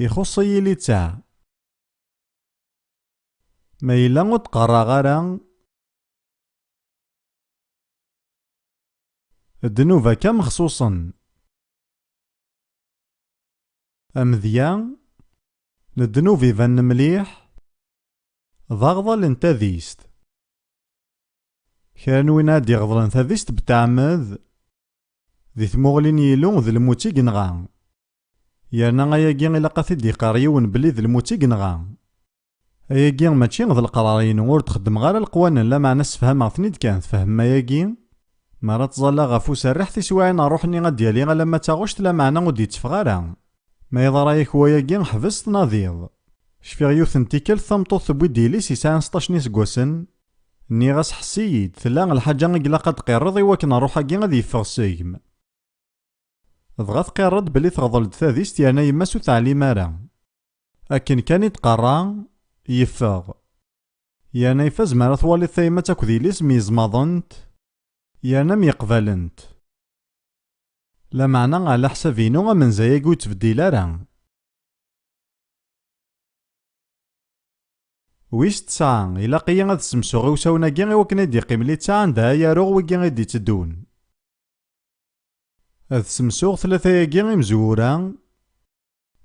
ixuṣṣ-iyi littseɛ. Ma yella ur d-qqareɣ ara, ddnub akka mexṣuṣen. Amedya, ddnub ibanen mliḥ, d aɣḍel n tadist. Kra n win ad d-iɣeḍlen tadist betɛemmed, di tmuɣli n Yillu d lmut i yenɣa. Yerna ayagi ilaq ad t-id-iqqar yiwen belli d lmut i yenɣa. Ayagi mačči d leqrar-inu, ur d-xeddmeɣ ara leqwanen, lameɛna ssefhameɣ-ten-id kan, tfehmem ayagi? Mi ara ttẓallaɣ ɣef userriḥ tiswiɛin rruḥ-nni ad d-yali alamma d taɣect, lameɛna ur d-yetteffeɣ ara. Ma yeḍra-yak wayagi, ḥbes tnadiḍ. Cfiɣ yiwet n tikkelt tameṭṭut tewwi-d yelli-s yesɛan seṭṭac n iseggasen. Nniɣ-as: "Ḥess-iyi-d, tella lḥaǧa i ilaq ad d-tqirreḍ i wakken rruḥ-agi ad yeffeɣ seg-m." Dɣa tqirr-d belli teɣḍel-d tadist yerna yemma-s ur teɛlim ara. Akken kan i d-teqqar, yeffeɣ. Yerna ifaz mi ara twaliḍ tayemmat akked yelli-s myeẓmaḍent, yerna myeqbalent. Lameɛna, ɛla ḥsab-inu, amenza-agi ur yettbeddil ara. Wis tesɛa, ilaq-iyi ad ssemsuɣ iwsawen-agi i wakken ad d-iqqim littseɛ anda ara aruɣ wigi i d-itteddun. Ad ssemsuɣ tlata-agi imezwura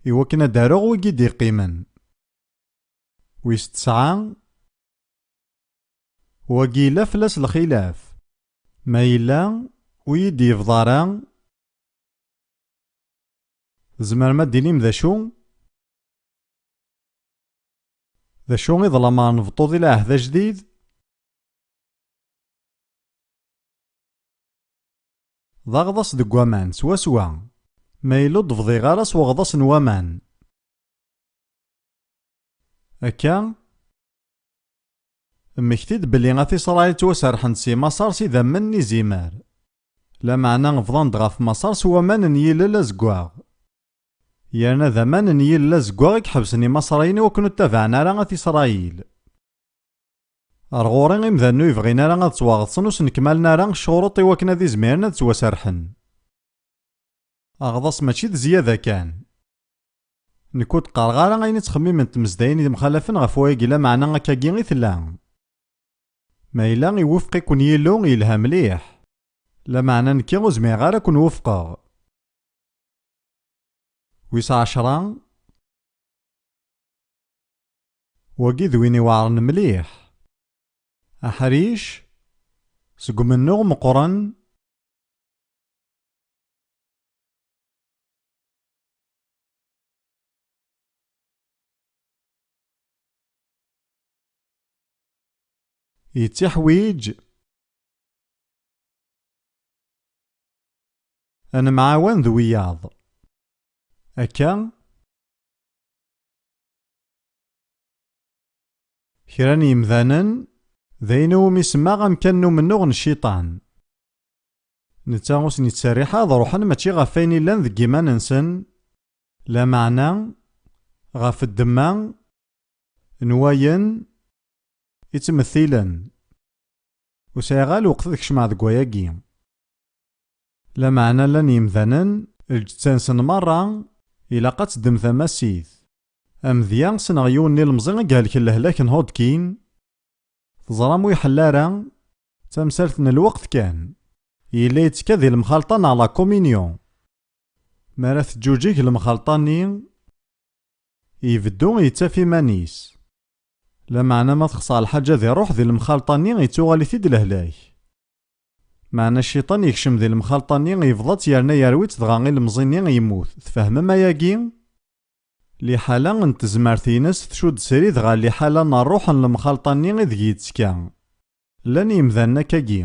i wakken ad d-aruɣ wigi d-iqqimen. Wis tesɛa, wagi yella fell-as lxilaf. Ma yella ur iyi-d-yebḍa ara, tzemrem ad d-tinim d acu? D acu i d lameṛ n Beṭṭu di lɛehd ajdid? D aɣḍas deg waman, swaswa. Ma yella ur d-bḍiɣ ara s weɣḍas n waman. Akka, mmekti-d belli At Isṛayil ttwaserḥen-d si Maṣer s idammen n izimer. Lameɛna bḍan-d ɣef Maṣer s waman n yilel azeggaɣ. Yerna d aman n yilel azeggaɣ i iḥebsen Imaṣriyen i wakken ur ttabaɛen ara At Isṛayil. Ar ɣur-i, imdanen ur yebɣin ara ad ttwaɣeḍsen ur snekmalen ara ccuruṭ i wakken ad izmiren ad ttwaserḥen. Aɣḍas mačči d zzyada kan. Nekk ur d-qqareɣ ara ayen i ttxemmimen tmezdayin yemxalafen ɣef wayagi, lameɛna akkagi i tella. Ma yella iwufeq-iken Yillu, yelha mliḥ. Lameɛna nekki ur zmireɣ ara ad ken-wufqeɣ. Wis ɛecṛa. Wagi d win iweɛṛen mliḥ. Aḥric, seg umennuɣ meqqren, yettiḥwiǧ ad nemɛawan d wiyaḍ. Akka, kra n yemdanen, d ayen iwumi semmaɣ amkan n umennuɣ n cciṭan. Netta ur sen-yettserriḥ ad ruḥen mačči ɣef wayen illan deg yiman-nsen, lameɛna ɣef ddemma n wayen ittmettilen. Ur sɛiɣ ara lweqt ad kecmeɣ deg wayagi. Lameɛna llan yemdanen, lǧetta-nsen merra, ilaq ad teddem tamasit. Amedya, ssneɣ yiwen n ilemẓi i ihelken lehlak n Hodkin. Teẓram ur iḥell ara, d tamsalt n lweqt kan. Yella yettekka di lemxalṭa neɣ la communion. Mi ara teǧǧuǧeg lemxalṭa-nni, ibeddu yettaf iman-is. Lameɛna ma texṣer lḥaǧa di ṛṛuḥ di lemxalṭa-nni, yettuɣal-it-id lehlak. Meɛna cciṭan yekcem di lemxalṭa-nni, yebḍa-tt yerna yerwi-tt, dɣa ilemẓi-nni yemmut. Tfehmem ayagi? Liḥala n tezmert-ines tcudd srid ɣer liḥala n ṛṛuḥ n lemxalṭa-nni ideg yettekka. Llan yemdanen akkagi.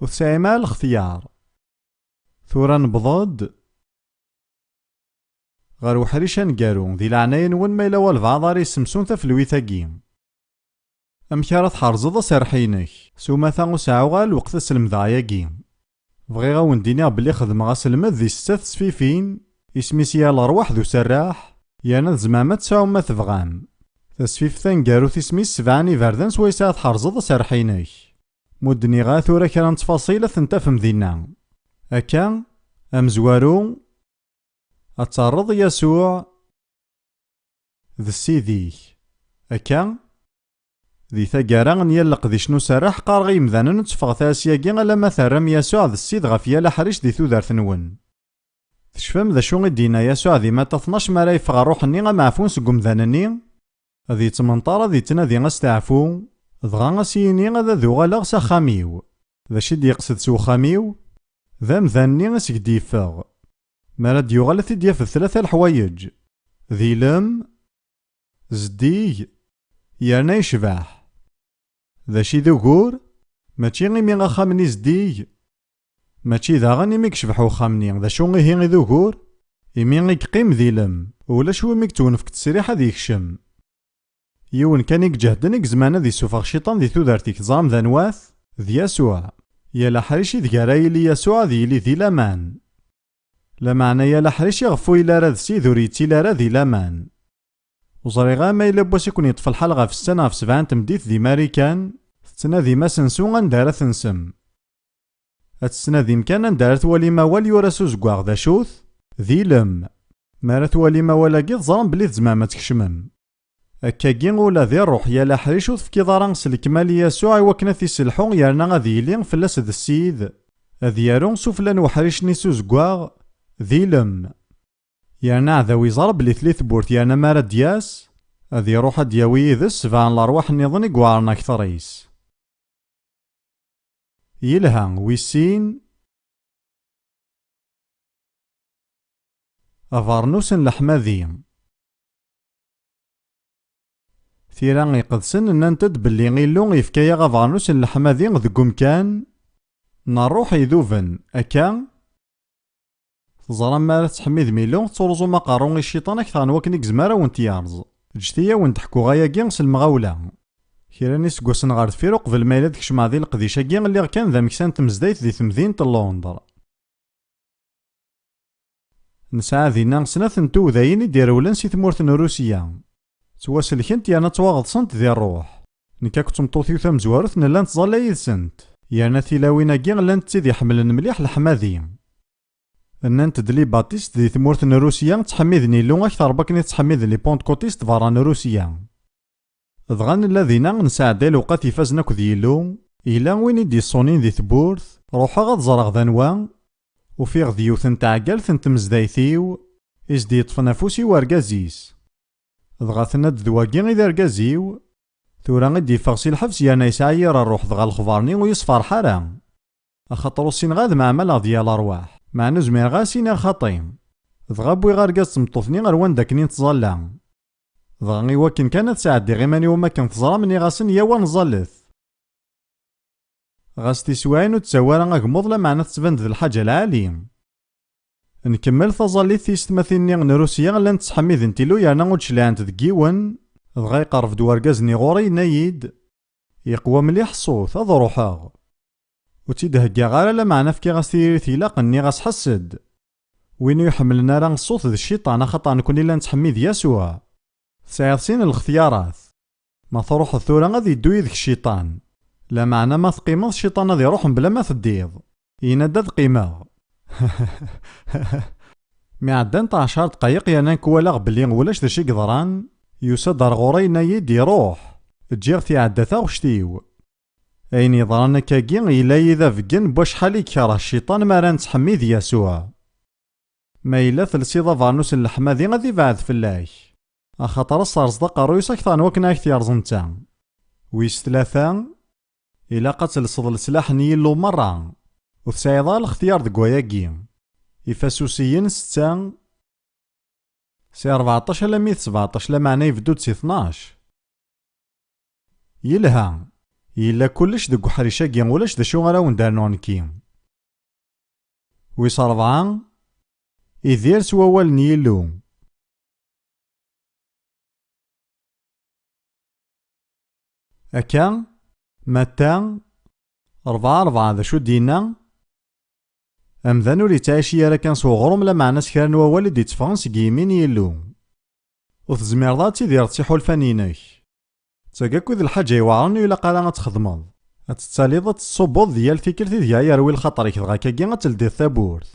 Ur tesɛim ara lextyar. Tura newweḍ-d ɣer uḥric aneggaru. Di leɛnaya-nwen, ma yella walbeɛḍ ara yessemsun tafelwit-agi. Amek ara tḥerzeḍ aserreḥ-inek? S umata ur sɛiɣ ara lweqt ad slemdeɣ ayagi. Bɣiɣ ad wen-d-iniɣ belli xedmeɣ aselmed di setta tesfifin, isem-is Yal Rrwaḥ d Userreḥ, yerna tzemrem ad tesɛum ma tebɣam. Tasfift taneggarut isem-is Sebɛa n Iberdan swayes ara tḥerzeḍ aserreḥ-inek. Ma ur d-nniɣ ara tura kra n ttfaṣil ad ten-tafem dinna. Akka, amezwaru, ad terreḍ Yasuɛ d Ssid-ik. Akka, di taggara n yal leqdic n userreḥ, qqareɣ i yemdanen ur tteffɣet ara syagi alamma terram Yasuɛ d Ssid ɣef yal aḥric di tudert-nwen. Tecfam d acu i d-yenna Yasuɛ di Mata tnac mi ara yeffeɣ ṛṛuḥ-nni ameɛfun seg umdan-nni? Ad yettmenṭar, ad yettnadi asteɛfu, dɣa a s-yini ad d-uɣaleɣ s axxam-iw. D acu i d-yeqsed s wexxam-iw? D amdan-nni i seg d-yeffeɣ. Mi ara d-yuɣal ad t-id-yaf d tlata leḥwayeǧ: d ilem, zeddig, yerna yecbeḥ. D acu i d ugur? Mačči imi axxam-nni zeddig, mačči daɣen imi yecbeḥ uxxam-nni. D acu ihi i d ugur? Imi i yeqqim d ilem, ulac win i yettwenfk ttesriḥ ad yekcem. Yiwen kan i iǧehden i izemren ad issufeɣ cciṭan di tudert-ik. Teẓram d anwa-t? D Yasuɛ. Yal aḥric ideg ara yili Yasuɛ ad yili di laman. Lameɛna yal aḥric iɣef ur yelli ara d Ssid ur yettili ara di laman. Ur ẓriɣ ara ma yella n wass i ken-yeṭṭef lḥal ɣef setta neɣ ɣef sebɛa n tmeddit di Marikan, tettnadim asensu anda ara tensem. Ad tettnadim kan anda ara twalim awal yura s uzeggaɣ d acu-t? D ilem. Mi ara twalim awal-agi, teẓram belli tzemrem ad tkecmem. Akkagi ula di ṛṛuḥ, yal aḥric ur tefkiḍ ara s lekmal i Yasuɛ i wakken ad t-isselḥu yerna ad yili fell-as d Ssid, ad yaru sufella n uḥric-nni s uzeggaɣ, d ilem. Yerna aɛdaw iẓer belli tli tewwurt, yerna mi ara d-yas, ad iṛuḥ ad d-yawi yid-s sebɛa n leṛwaḥ nniḍen i iweɛṛen akteṛ-is. Yelha, wis sin. Abernus n leḥmadi. Tira iqedsen nnant-d belli Illu yefka-yaɣ abernus n leḥmadi deg umkan n ṛṛuḥ iduben, akka? Teẓram, mi ara tettḥemmidem Illu, tettruẓum aqerru i cciṭan akteṛ n wakken i yezmer a wen-t-yerẓ. Ǧǧet-iyi a wen-d-ḥkuɣ ayagi s lemɣawla. Kra n iseggasen ɣer deffir, uqbel ma yella ad kecmeɣ di leqdic-agi, lliɣ kan d ameksa n tmezdayt di temdint n Londres. Nesɛa dinna snat n tudayin i d-irewlen si tmurt n Rusya. Ttwaselkent yerna ttwaɣeḍsent di ṛṛuḥ. Nekk akked tmeṭṭut-iw tamezwarut nella nettẓalla yid-sent, yerna tilawin-agi llant d tid iḥemmlen mliḥ leḥmadi. Nnant-d les baptistes di tmurt n Rusya ttḥemmiden Illu akteṛ n wakken i ttḥemmiden les pentecôtistes berra n Rusya. Dɣa nella dinna nesɛedday lewqat ifazen akked Yillu, yella win i d-iṣunin di tewwurt, ruḥeɣ ad ẓreɣ d anwa, ufiɣ-d yiwet n tɛeggalt n tmezdayt-iw, i s-d-yeṭṭfen afus i urgaz-is. Dɣa tenna-d d wagi i d argaz-iw, tura i d-yeffeɣ si lḥebs yerna yesɛa yir ṛṛuḥ, dɣa lexbaṛ-nni ur yi-sferḥ ara. Axaṭer ur ssineɣ ad meɛmaleɣ d yal ṛṛwaḥ, meɛna ur zmireɣ ad as-iniɣ xaṭi. Dɣa wwiɣ argaz d tmeṭṭut-nni ar wanda akken i nettẓalla. Dɣa i wakken kan ad sɛeddiɣ iman-iw am akken teẓram, nniɣ-asen: "Yaw ad nẓallet." Ɣas tiswiɛin ur d-ttawi ara agmuḍ, lameɛna tettban-d d lḥaǧa lɛali. Nkemmel taẓallit. Tiyessetmatin-nni n Rusya llant ttḥemmident Illu yerna ur d-cliɛent deg yiwen, dɣa iqerreb-d wergaz-nni ɣur-i, yenna-yi-d: "Yeqwa mliḥ ṣṣut, ad ruḥeɣ." Ur tt-id-heggaɣ ara, lameɛna fkiɣ-as tiririt ilaqen, nniɣ-as: "Ḥess-d! Win ur iḥemmlen ara ṣṣut d cciṭan, axaṭer nekkni la nettḥemmid Yasuɛ. Tesɛiḍ sin n lextyarat. Ma truḥeḍ tura ad iddu yid-k cciṭan. Lameɛna ma teqqimeḍ, cciṭan ad iruḥ mebla ma teddiḍ. Yenna-d ad qqimeɣ. Mi ɛeddant ɛecṛa dqayeq yerna nekk walaɣ belli ulac d acu i yeḍran, yusa-d ar ɣur-i yenna-yi-d iruḥ. Ǧǧiɣ-t iɛedda taɣect-iw. Ayen yeḍran akkagi yella-yi d abeggen n wacḥal i yekreh cciṭan mi ara nettḥemmid Yasuɛ. Ma yella telsiḍ abernus n leḥmadi ad ibɛed fell-ak, axaṭer ad s-terẓeḍ aqerruy-is akteṛ n wakken ad ak-t-yerẓ netta. Wis tlata, ilaq ad telseḍ leslaḥ n Yillu merra, ur tesɛiḍ ara lextyar deg wayagi. Ifasusiyen setta, si rbeɛṭac alammi d sbeɛṭac, lameɛna ibeddu-d si tnac. Yelha, yella kullec deg uḥric-agi, ulac d acu ara wen-d-rnuɣ nekki. Wis ṛebɛa, idir s wawal n Yillu. Akka, Matta, ṛebɛa ṛebɛa, d acu d-yenna? Amdan ur yettɛici ara kan s uɣrum, lameɛna s kra n wawal i d-itteffɣen seg yimi n Yillu. Ur tezmireḍ ad tidireḍ s iḥulfan-inek. D tagi akk i d lḥaǧa iweɛṛen ur ilaq ara ad txedmeḍ. Ad tettaliḍ ad tettṣubbuḍ di yal tikkelt ideg ara yerwi lxaṭer-ik, dɣa akkagi ad teldiḍ tawwurt.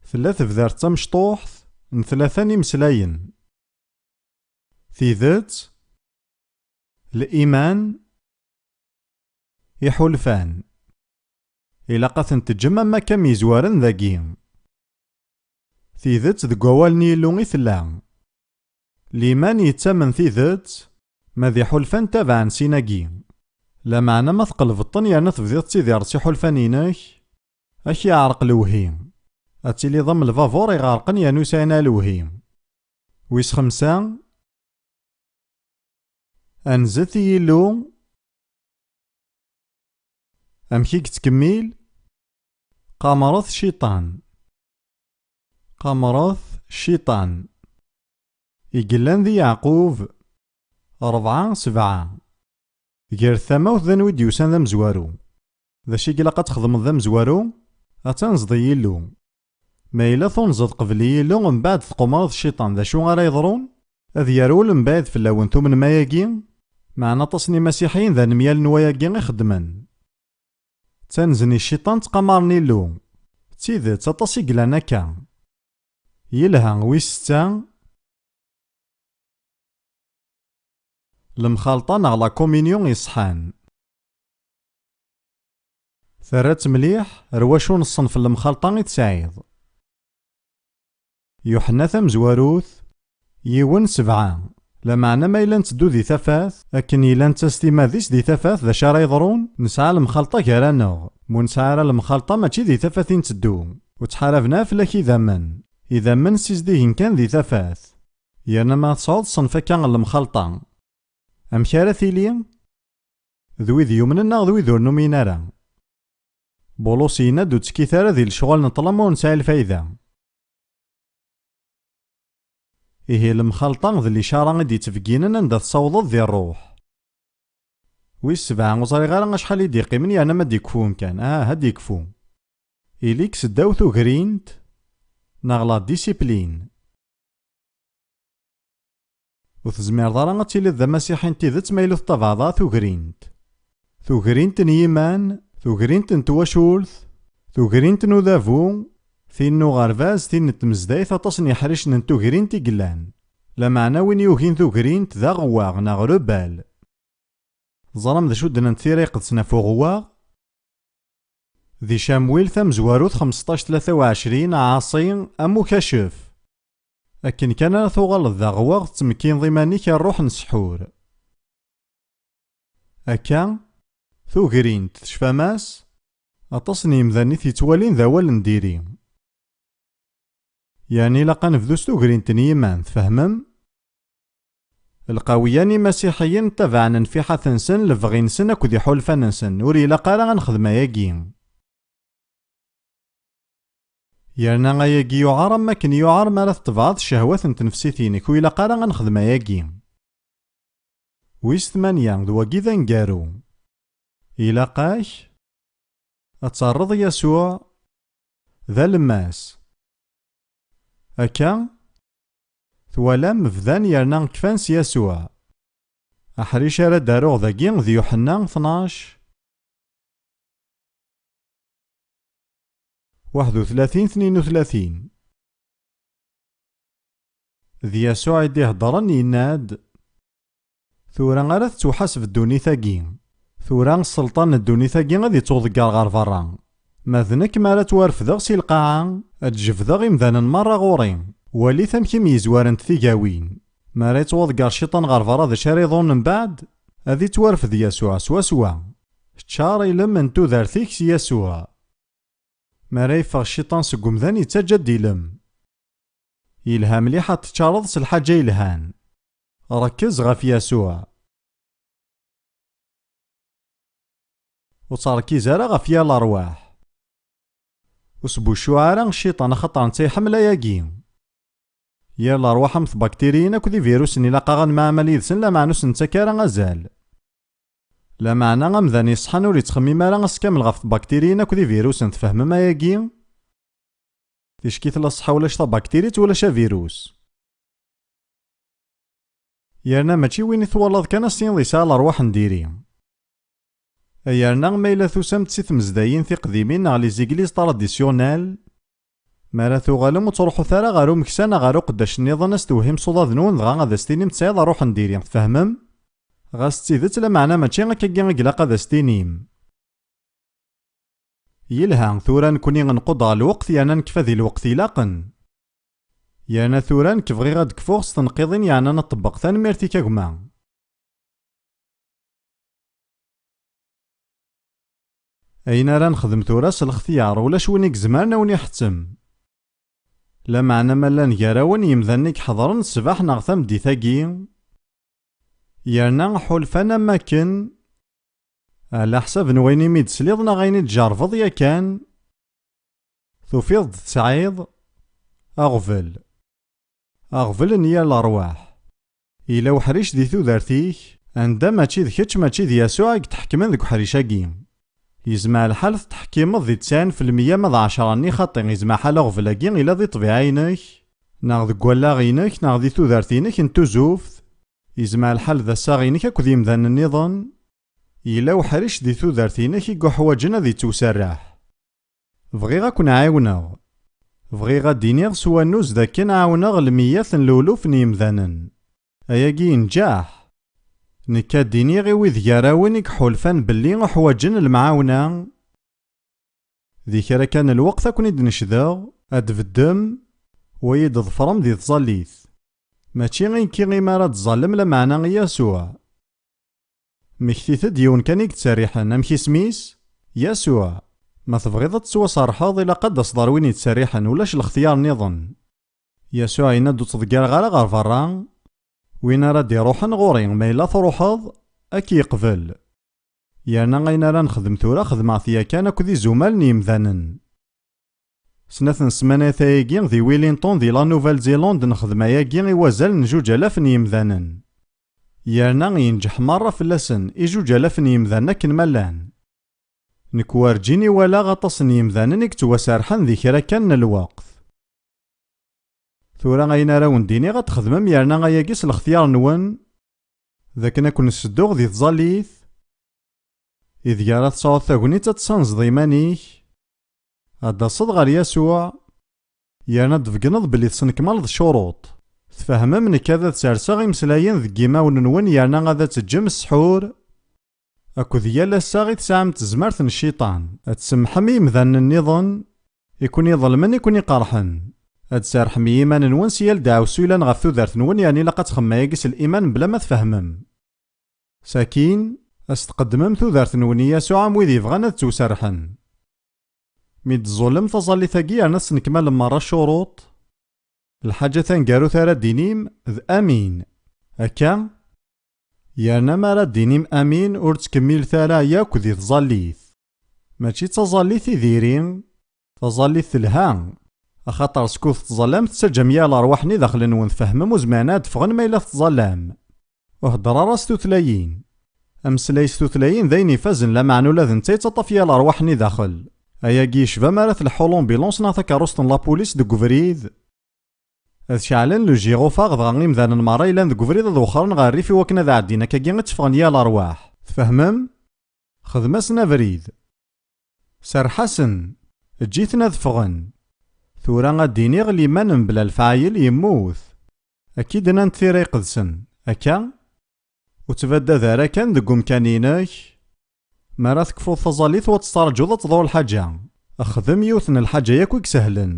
Tella tebdart d tamecṭuḥt n tlata n imeslayen. Tidet, liman, iḥulfan. Ilaq ad ten-teǧǧem am wakka myezwaren dagi. Tidet deg wawal n Yillu i tella. Liman yettamen tidet, ma d iḥulfan tabaɛen sin-agi. Lameɛna ma tqelbeḍ-ten yerna tebdiḍ tettidireḍ s iḥulfan-inek, ad k-yeɛreq lewhi. Ad tiliḍ am lbabur iɣerqen yerna ur sɛin ara lewhi. Wis xemsa, anzet i Yillu. Amek i yettkemmil? Qamret cciṭan. Qamret cciṭan. I yellan di Yeɛqub ṛebɛa sebɛa. Gret tamawt d anwi d-yusan d amezwaru. D acu i ilaq ad txedmeḍ d amezwaru? Ad tanzeḍ i Yillu. Ma yella tunzeḍ qbel i Yillu, mbeɛd tqumreḍ cciṭan, d acu ara yeḍrun? Ad yerwel mbeɛd fell-awen, tumnem ayagi? Meɛna aṭas n imasiḥiyen d anemyal n wayagi i xeddmen. Ttanzen i cciṭan, ttqamaren Illu. D tidet, aṭas i yellan akka. Yelha, wis setta. Lemxalṭa neɣ la communion iṣeḥḥan. Terra-tt mliḥ, ar wacu n ṣṣenf n lemxalṭa i tesɛiḍ. Yuḥenna tamezwarut, yiwen sebɛa. Lameɛna ma yella ntteddu di tafat, akken yella nettas timad-is di tafat, d acu ara yeḍrun? Nesɛa lemxalṭa gar-aneɣ. Ma ur nesɛi ara lemxalṭa, mačči di tafat i ntteddu. Ur ttḥaraben ara fell-ak idammen. Idammen ssizdigen kan di tafat. Yerna ma tesɛuḍ ṣṣenf akka n lemxalṭa, amek ara tili? D wid yumnen neɣ d wid ur numin ara? Bulus yenna-d ur ttekkit ara di lecɣal n ṭṭlam ur nesɛi lfayda. Ihi lemxalṭa d licara i d-yettbegginen anda tessawḍeḍ di ṛṛuḥ. Wis sebɛa, ur ẓriɣ ara acḥal i d-yeqqimen yerna ma d-yekfu umkan. Ah, ad d-yekfu. Ili-k seddaw tugrint neɣ la discipline. Ur tezmireḍ ara ad tiliḍ d amasiḥi n tidet ma yella ur tettabaɛeḍ ara tugrint. Tugrint n yiman, tugrint n twacult, tugrint n udabu, tin n uɣerbaz, tin n tmezdayt, aṭas n yiḥricen n tugrint i yellan. Lameɛna win yugin tugrint d aɣewwaɣ neɣ rebelle. Teẓram d acu d-nnant tira iqedsen ɣef uɣewwaɣ? Di Camwil tamezwarut xmesṭac tlata u ɛecrin, ɛaṣi am ukacef. Akken kan ara tuɣaleḍ d aɣewwaɣ, tettmekkineḍ iman-ik ar ṛṛuḥ n ssḥur. Akka, tugrint, tecfam-as? Aṭas n yemdanen i t-yettwalin d awal n diri. Yeɛni ilaq ad nebdu s tugrint n yiman, tfehmem? Lqawiyan imasiḥiyen ttabaɛen nnfiḥat-nsen, lebɣi-nsen akked iḥulfan-nsen, ur ilaq ara ad nexdem ayagi. Yerna ayagi yuɛer am wakken yuɛer mi ara tettebɛeḍ ccehwat n tnefsit-inek, ur ilaq ara ad nexdem ayagi. Wis tmanya, d wagi d aneggaru. Ilaq-ak ad terreḍ Yasuɛ d alemmas. Akka, twalam, bdan yerna kfan s Yasuɛ. Aḥric ara d-aruɣ dagi d Yuḥenna tnac, waḥed u tlatin, tnin u tlatin. D Yasuɛ i d-iheddren, yenna-d: "Tura ara tettwaḥaseb ddunit-agi. Tura sselṭan n ddunit-agi ad ittwaḍegger ɣer berra. Ma d nekk, mi ara ttwarefdeɣ si lqaɛa, ad d-jebdeɣ imdanen merra ɣur-i. Walit amek i myezwarent tigawin. Mi ara yettwaḍegger cciṭan ɣer berra, d acu ara iḍunen mbeɛd? Ad ittwarfed Yasuɛ swaswa. Ččar ilem n tudert-ik s Yasuɛ." Mi ara yeffeɣ cciṭan seg umdan, yettaǧǧa-d ilem. Yelha mliḥ ad teččareḍ s lḥaǧa yelhan. Ṛekkez ɣef Yasuɛ. Ur ttṛekkiz ara ɣef yir lerwaḥ. Ur sbuccuɛ ara cciṭan, axaṭer netta iḥemmel ayagi. Yir lerwaḥ am tbaktiriyin akked ivirusen ilaq-aɣ ad nemɛamal yid-sen, lameɛna ur sen-nettak ara azal. Lameɛna amdan iṣeḥḥan ur yettxemmim ara ass kamel ɣef tbaktiriyin akked ivirusen, tfehmem ayagi? Ticki tella ṣṣeḥḥa ulac tabaktirit ulac avirus. Yerna mačči win i twalaḍ kan ad s-tiniḍ yesɛa lerwaḥ n diri. Yerna ma yella tusam-d si tmezdayin tiqdimin neɣ les églises traditionnelles, mi ara tuɣalem ur ttruḥut ara ɣer umeksa neɣ ɣer uqeddac nniḍen ad s-tewhim ṣṣuḍa-nwen dɣa ad as-tinim tesɛiḍ ṛṛuḥ n diri, tfehmem? Ɣas d tidet, lameɛna mačči akkagi i ilaq ad as-tinim. Yelha, tura nekni nqudd ɣer lweqt yerna nekfa di lweqt ilaqen. Yerna tura nekk bɣiɣ ad d-kfuɣ s tenqiḍin yeɛnan ad ṭebbeq, tanemmirt-ik a gma. Ayen ara nexdem tura s lextyar, ulac win i izemren a wen-iḥettem. Lameɛna ma llan gar-awen yemdanen i iḥeḍren ṣṣbeḥ neɣ tameddit-agi, yerna ḥulfan am wakken, ɛla ḥsab n wayen imi d-tesliḍ neɣ ayen i d-tjerrbeḍ yakan, tufiḍ-d tesɛiḍ aɣbel. Aɣbel n yal ṛṛwaḥ. Yella uḥric di tudert-ik, anda mačči d kečč, mačči d Yasuɛ i yetḥekmen deg uḥric-agi. Yezmeɛ lḥal tettḥekkimeḍ di tesɛin fi lmeyya ma d ɛecṛa-nni, xaṭi, yezmeɛ lḥal aɣbel-agi yella di ṭṭbiɛa-inek, neɣ deg wallaɣ-inek, neɣ di tudert-inek n tuzuft. Yezmeɛ lḥal d assaɣ-inek akked yemdanen nniḍen. Yella uḥric di tudert-inek i yuḥwaǧen ad yettwserreḥ. Bɣiɣ ad ken-ɛiwneɣ. Bɣiɣ ad d-iniɣ s wannuz d akken ɛawneɣ lmiyat n luluf n yemdanen. Ayagi yenǧeḥ. Nekk ad d-iniɣ i wid gar-awen i iḥulfan belli uḥwaǧen lemɛawna, di kra kan n lweqt ad ken-id-necdeɣ, ad d-beddem, wa ad yi-d-ḍefrem di tẓallit. Mačči i nekki imi ara d-tẓallem, lameɛna i Yasuɛ. Mmektit-d yiwen kan i yettserriḥen, amek isem-is? Yasuɛ. Ma tebɣiḍ ad tettwaserrḥeḍ, ilaq ad d-taseḍ ar win yettserriḥen, ulac lextyar nniḍen. Yasuɛ yenna-d ur ttḍeggireɣ ara ɣer berra, win ara d-iruḥen ɣur-i, ma yella truḥeḍ, ad k-yeqbel. Yerna ayen ara nexdem tura xedmeɣ-t yakan akked izumal n yemdanen. Snat n ssmanat ayagi di Wellington di la Nouvelle-Zélande nexdem ayagi i wazal n juǧ alaf n yemdanen. Yerna yenǧeḥ merra fell-asen i juǧ alaf n yemdanen akken ma llan. Nekk werǧin i walaɣ aṭas n yemdanen i yettwaserḥen di kra kan n lweqt. Tura ayen ara wen-d-iniɣ ad txedmem yerna ayagi s lextyar-nwen, d akken ad ken-ssedduɣ di tẓallit, ideg ara tesɛuḍ tagnit ad tessanzeḍ iman-ik, ad d-taseḍ ɣer Yasuɛ, yerna ad d-tbeggneḍ belli tesnekmaleḍ ccuruṭ. Tfehmem, nekk ad serseɣ imeslayen deg yimawen-nwen yerna ad teǧǧem ssḥur, akked yal assaɣ i tesɛam tezmert n cciṭan, ad tsemmḥem i yemdanen nniḍen i ken-iḍelmen, i ken-iqerḥen. Ad tserrḥem i yiman-nwen s yal ddeɛwessu yellan ɣef tudert-nwen, yeɛni ilaq ad txemmem ayagi s liman mebla ma tfehmem. Sakin, ad s-tqeddmem tudert-nwen i Yasuɛ am wid yebɣan ad ttwaserrḥen. Mi d-tẓullem taẓallit-agi yerna tesnekmalem merra ccuruṭ, lḥaǧa taneggarut ara d-tinim d amin. Akka, yerna mi ara d-tinim amin ur ttkemmilet ara yakk di tẓallit. Mačči d taẓallit i diri, taẓallit telha, axaṭer skud tettẓallam tettaǧǧam yal ṛṛwaḥ-nni daxel-nwen, tfehmem, ur zmiren ad d-ffɣen ma yella tettẓallam. Ur heddeṛ ara s tutlayin. Ameslay s tutlayin d ayen ifazen, lameɛna ula d netta yettaṭṭaf yal ṛṛwaḥ-nni daxel. Ayagi yecba mi ara tleḥḥu l'ambulance neɣ takeṛṛust n la police deg ubrid. Ad ceɛlen le gyrophare, dɣa imdanen merra yellan deg ubrid ad wexxren ɣer rrif i wakken ad ɛeddin. Akkagi i tteffɣen yal ṛwaḥ. Tfehmem? Xdem-asen abrid. Serreḥ-asen. Eǧǧ-iten ad ffɣen. Tura ad d-iniɣ liman mebla lefɛayel yemmut. Akka i d-nnant Tira Iqedsen. Akka? Ur ttbaddad ara kan deg umkan-inek. Mi ara tekfuḍ taẓallit, u ad testerǧuḍ ad tḍru lḥaǧa. Xdem yiwet n lḥaǧa yakk i isehlen.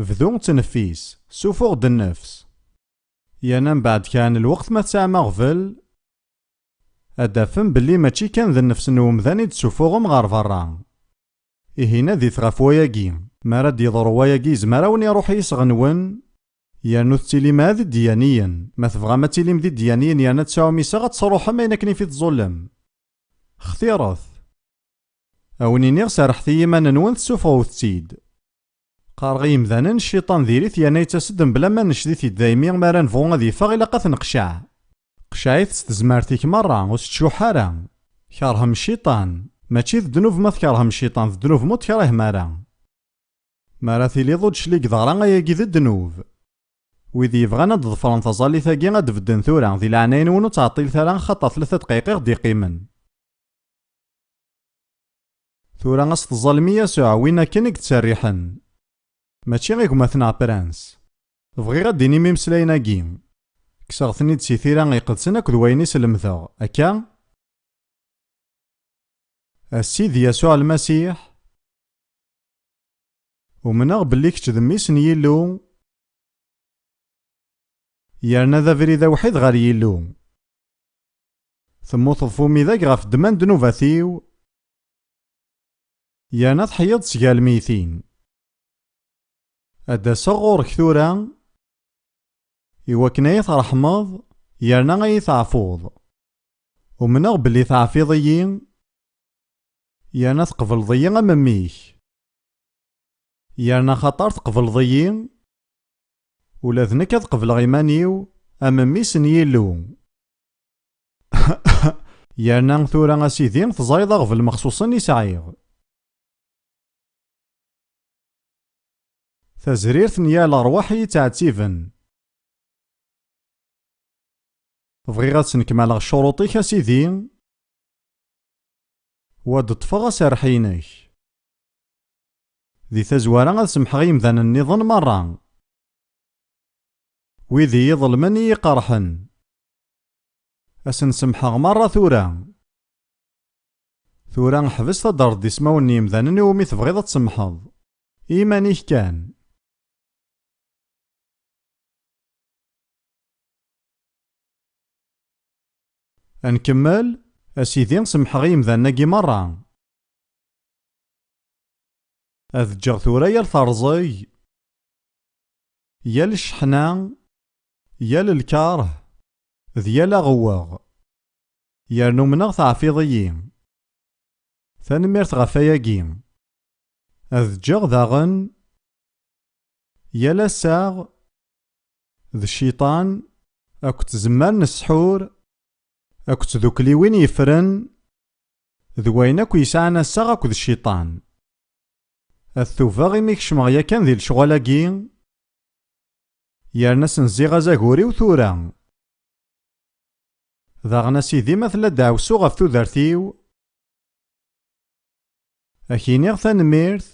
Bdu ttneffis, sufuɣ-d nnefs. Yerna mbeɛd kra n lweqt, ma tesɛam aɣbel, ad d-tafem belli mačči kan d nnefs n umdan i d-tessufuɣem ɣer berra. Ihi nadit ɣef wayagi. Mi ara d-yeḍru wayagi, yezmer a wen-iruḥ yisɣenwen, yernu tettilim ɛad d iddiyaniyen. Ma tebɣam ad tilim d iddiyaniyen yerna ad tesɛum iseɣ, ad tesruḥem ayen akken i fi tẓullem. Xtiret. A wen-iniɣ, serrḥet i yiman-nwen, tessuffɣewt-tt-id. Qqareɣ i yimdanen, cciṭan diri-t yerna yettas-d mebla ma necd-it-id. Daymi mi ara nebɣu ad yeffeɣ, ilaq ad t-neqceɛ. Qceɛ-it s tezmert-ik merra, ur s-ttcuḥḥ ara. Kerhem cciṭan. Mačči d ddnub ma tkerhem cciṭan, d ddnub ma ur t-tekrihem ara. Mi ara tiliḍ ur d-tecligeḍ ara, ayagi d ddnub. Wid yebɣan ad d-ḍefren taẓallit-agi, ad d-bedden tura, di leɛnaya-nwen ur ttɛeṭṭilet ara, axaṭer tlata dqayeq i ɣ-d-iqqimen. Tura a s-teẓẓalem i Yasuɛ, win akken i yettserriḥen. Mačči i gma-tneɣ Prens. Bɣiɣ ad d-tinim imeslayen-agi. Kkseɣ-ten-id si Tira Iqedsen akked wayen i slemdeɣ, akka? A Sidi Yasuɛ Lmasiḥ, umneɣ belli kečč d Mmi-s n Yillu, yerna d abrid awḥid ɣer Yillu. Temmuteḍ f umidag ɣef ddemma n ddnubat-iw, yerna teḥyiḍ-d seg lmeytin. Ad d-aseɣ ɣur-k tura, iwakken ad iyi-tṛeḥmeḍ, yerna ad iyi-teɛfuḍ. Umneɣ belli teɛfiḍ-iyi, yerna tqebleḍ-iyi am mmi-k. Yerna axaṭer tqebleḍ-iyi, ula d nekk ad qebleɣ iman-iw am mmi-s n Yillu. Yerna tura, a Sidi, teẓriḍ aɣbel mexṣuṣen i sɛiɣ. Tazrirt n yal ṛṛwaḥ i yi-ttɛettiben. Bɣiɣ ad snekmaleɣ ccuruṭ-ik, a Sidi, u ad d-ṭṭfeɣ aserreḥ-inek. Di tazwara, ad semḥeɣ i yimdanen nniḍen merra. Wid i yi-iḍelmen, i yi-iqerḥen, ad sen-semḥeɣ merra tura. Tura ḥbes, ad d-terreḍ ismawen n yimdanen iwumi tebɣiḍ ad tsemmḥeḍ. I yiman-ik kan. Ad nkemmel, a Sidi, semḥeɣ i yimdanen-agi merra. Ad ǧǧeɣ tura yal terẓeg, yal cceḥna, yal lkeṛh, d yal aɣewweɣ. Yerna umneɣ teɛfiḍ-iyi. Tanemmirt ɣef wayagi. Ad ǧǧeɣ daɣen yal assaɣ d cciṭan akked tzemmar n ssḥur akked tdukliwin yeffren d wayen akk yesɛan assaɣ akked cciṭan. Ad tubeɣ imi kecmeɣ yakan di lecɣal-agi, yerna sen-zziɣ azagur-iw tura. Daɣen, a Sidi, ma tella ddeɛwessu ɣef tudert-iw, ad k-iniɣ tanemmirt,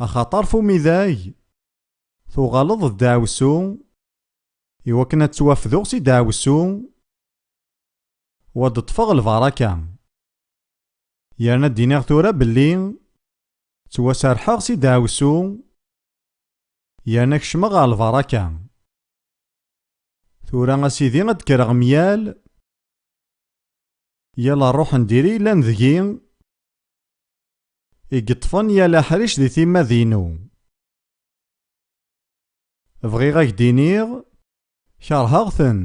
axaṭer f umidag tuɣaleḍ d ddeɛwessu, iwakken ad ttwafduɣ si ddeɛwessu, u ad d-ṭṭfeɣ lbaraka. Yerna ad d-iniɣ tura belli ttwaserḥeɣ si ddeɛwessu, yerna kecmeɣ ɣer lbaraka. Tura, a Sidi, ad d-kkreɣ myal yal ṛṛuḥ n diri yellan deg-i, i yeṭṭfen yal aḥric di timmad-inu. Bɣiɣ ad ak-d-iniɣ, kerheɣ-ten,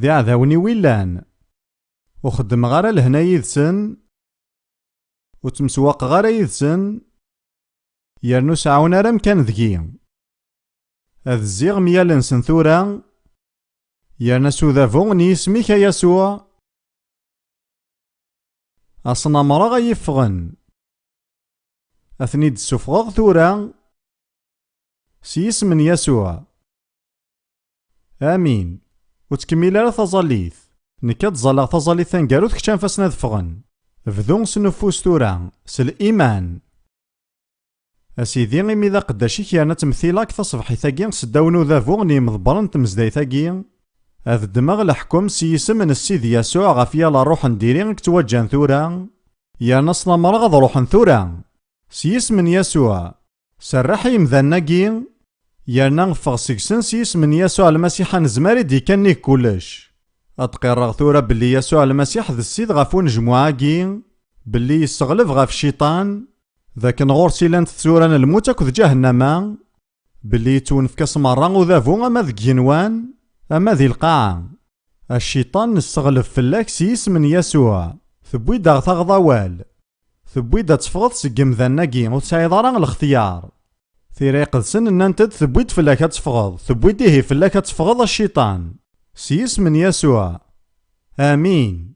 d iɛdawen-iw i llan. Ur xeddmeɣ ara lehna yid-sen, ur ttemsewwaqeɣ ara yid-sen, yerna ur seɛɛun ara amkan deg-i. Ad zziɣ myal-nsen tura, yerna s udabu n yisem-ik, a Yasuɛ, ad sen-amreɣ ad yi-ffɣen. Ad ten-id-ssufɣeɣ tura, s yisem n Yasuɛ. Amin. Ur ttkemmil ara taẓallit. Nekk ad ẓalleɣ taẓallit taneggarut, kečč anef-asen ad ffɣen. Bdu snuffu s tura, s liman. A Sidi, imi d aqeddac-ik, yerna ttmettileɣ-k taṣebḥit-agi seddaw n udabu n yimḍebbren n tmezdayt-agi, ad ddmeɣ leḥkem s yisem n Sidi Yasuɛ ɣef yal ṛṛuḥ n diri i yettwaǧǧan tura, yerna slamreɣ ad ṛuḥen tura. S yisem n Yasuɛ, serreḥ i yimdanen-agi, yerna ffeɣ seg-sen s yisem n Yasuɛ Lmasiḥ anezmar i d-ikkan nnig kullec. Ad d-qirreɣ tura belli Yasuɛ Lmasiḥ d Ssid ɣef unejmuɛ-agi, belli yesseɣleb ɣef Cciṭan, d akken ɣur-s i llant tsura n lmut akked ǧahennama, belli yettwenfek-as merra udabu ama deg igenwan, ama di lqaɛa. A Cciṭan, nesseɣleb fell-ak s yisem n Yasuɛ, tewwi-d ad ɣ-taɣeḍ awal. Tewwi-d ad teffɣeḍ seg yemdanen-agi, ur tesɛiḍ ara lextyar. Tira Iqedsen nnant-d tewwi-d fell-ak ad teffɣeḍ, tewwi-d ihi fell-ak ad teffɣeḍ a Cciṭan. S yisem n Yasuɛ. Amin.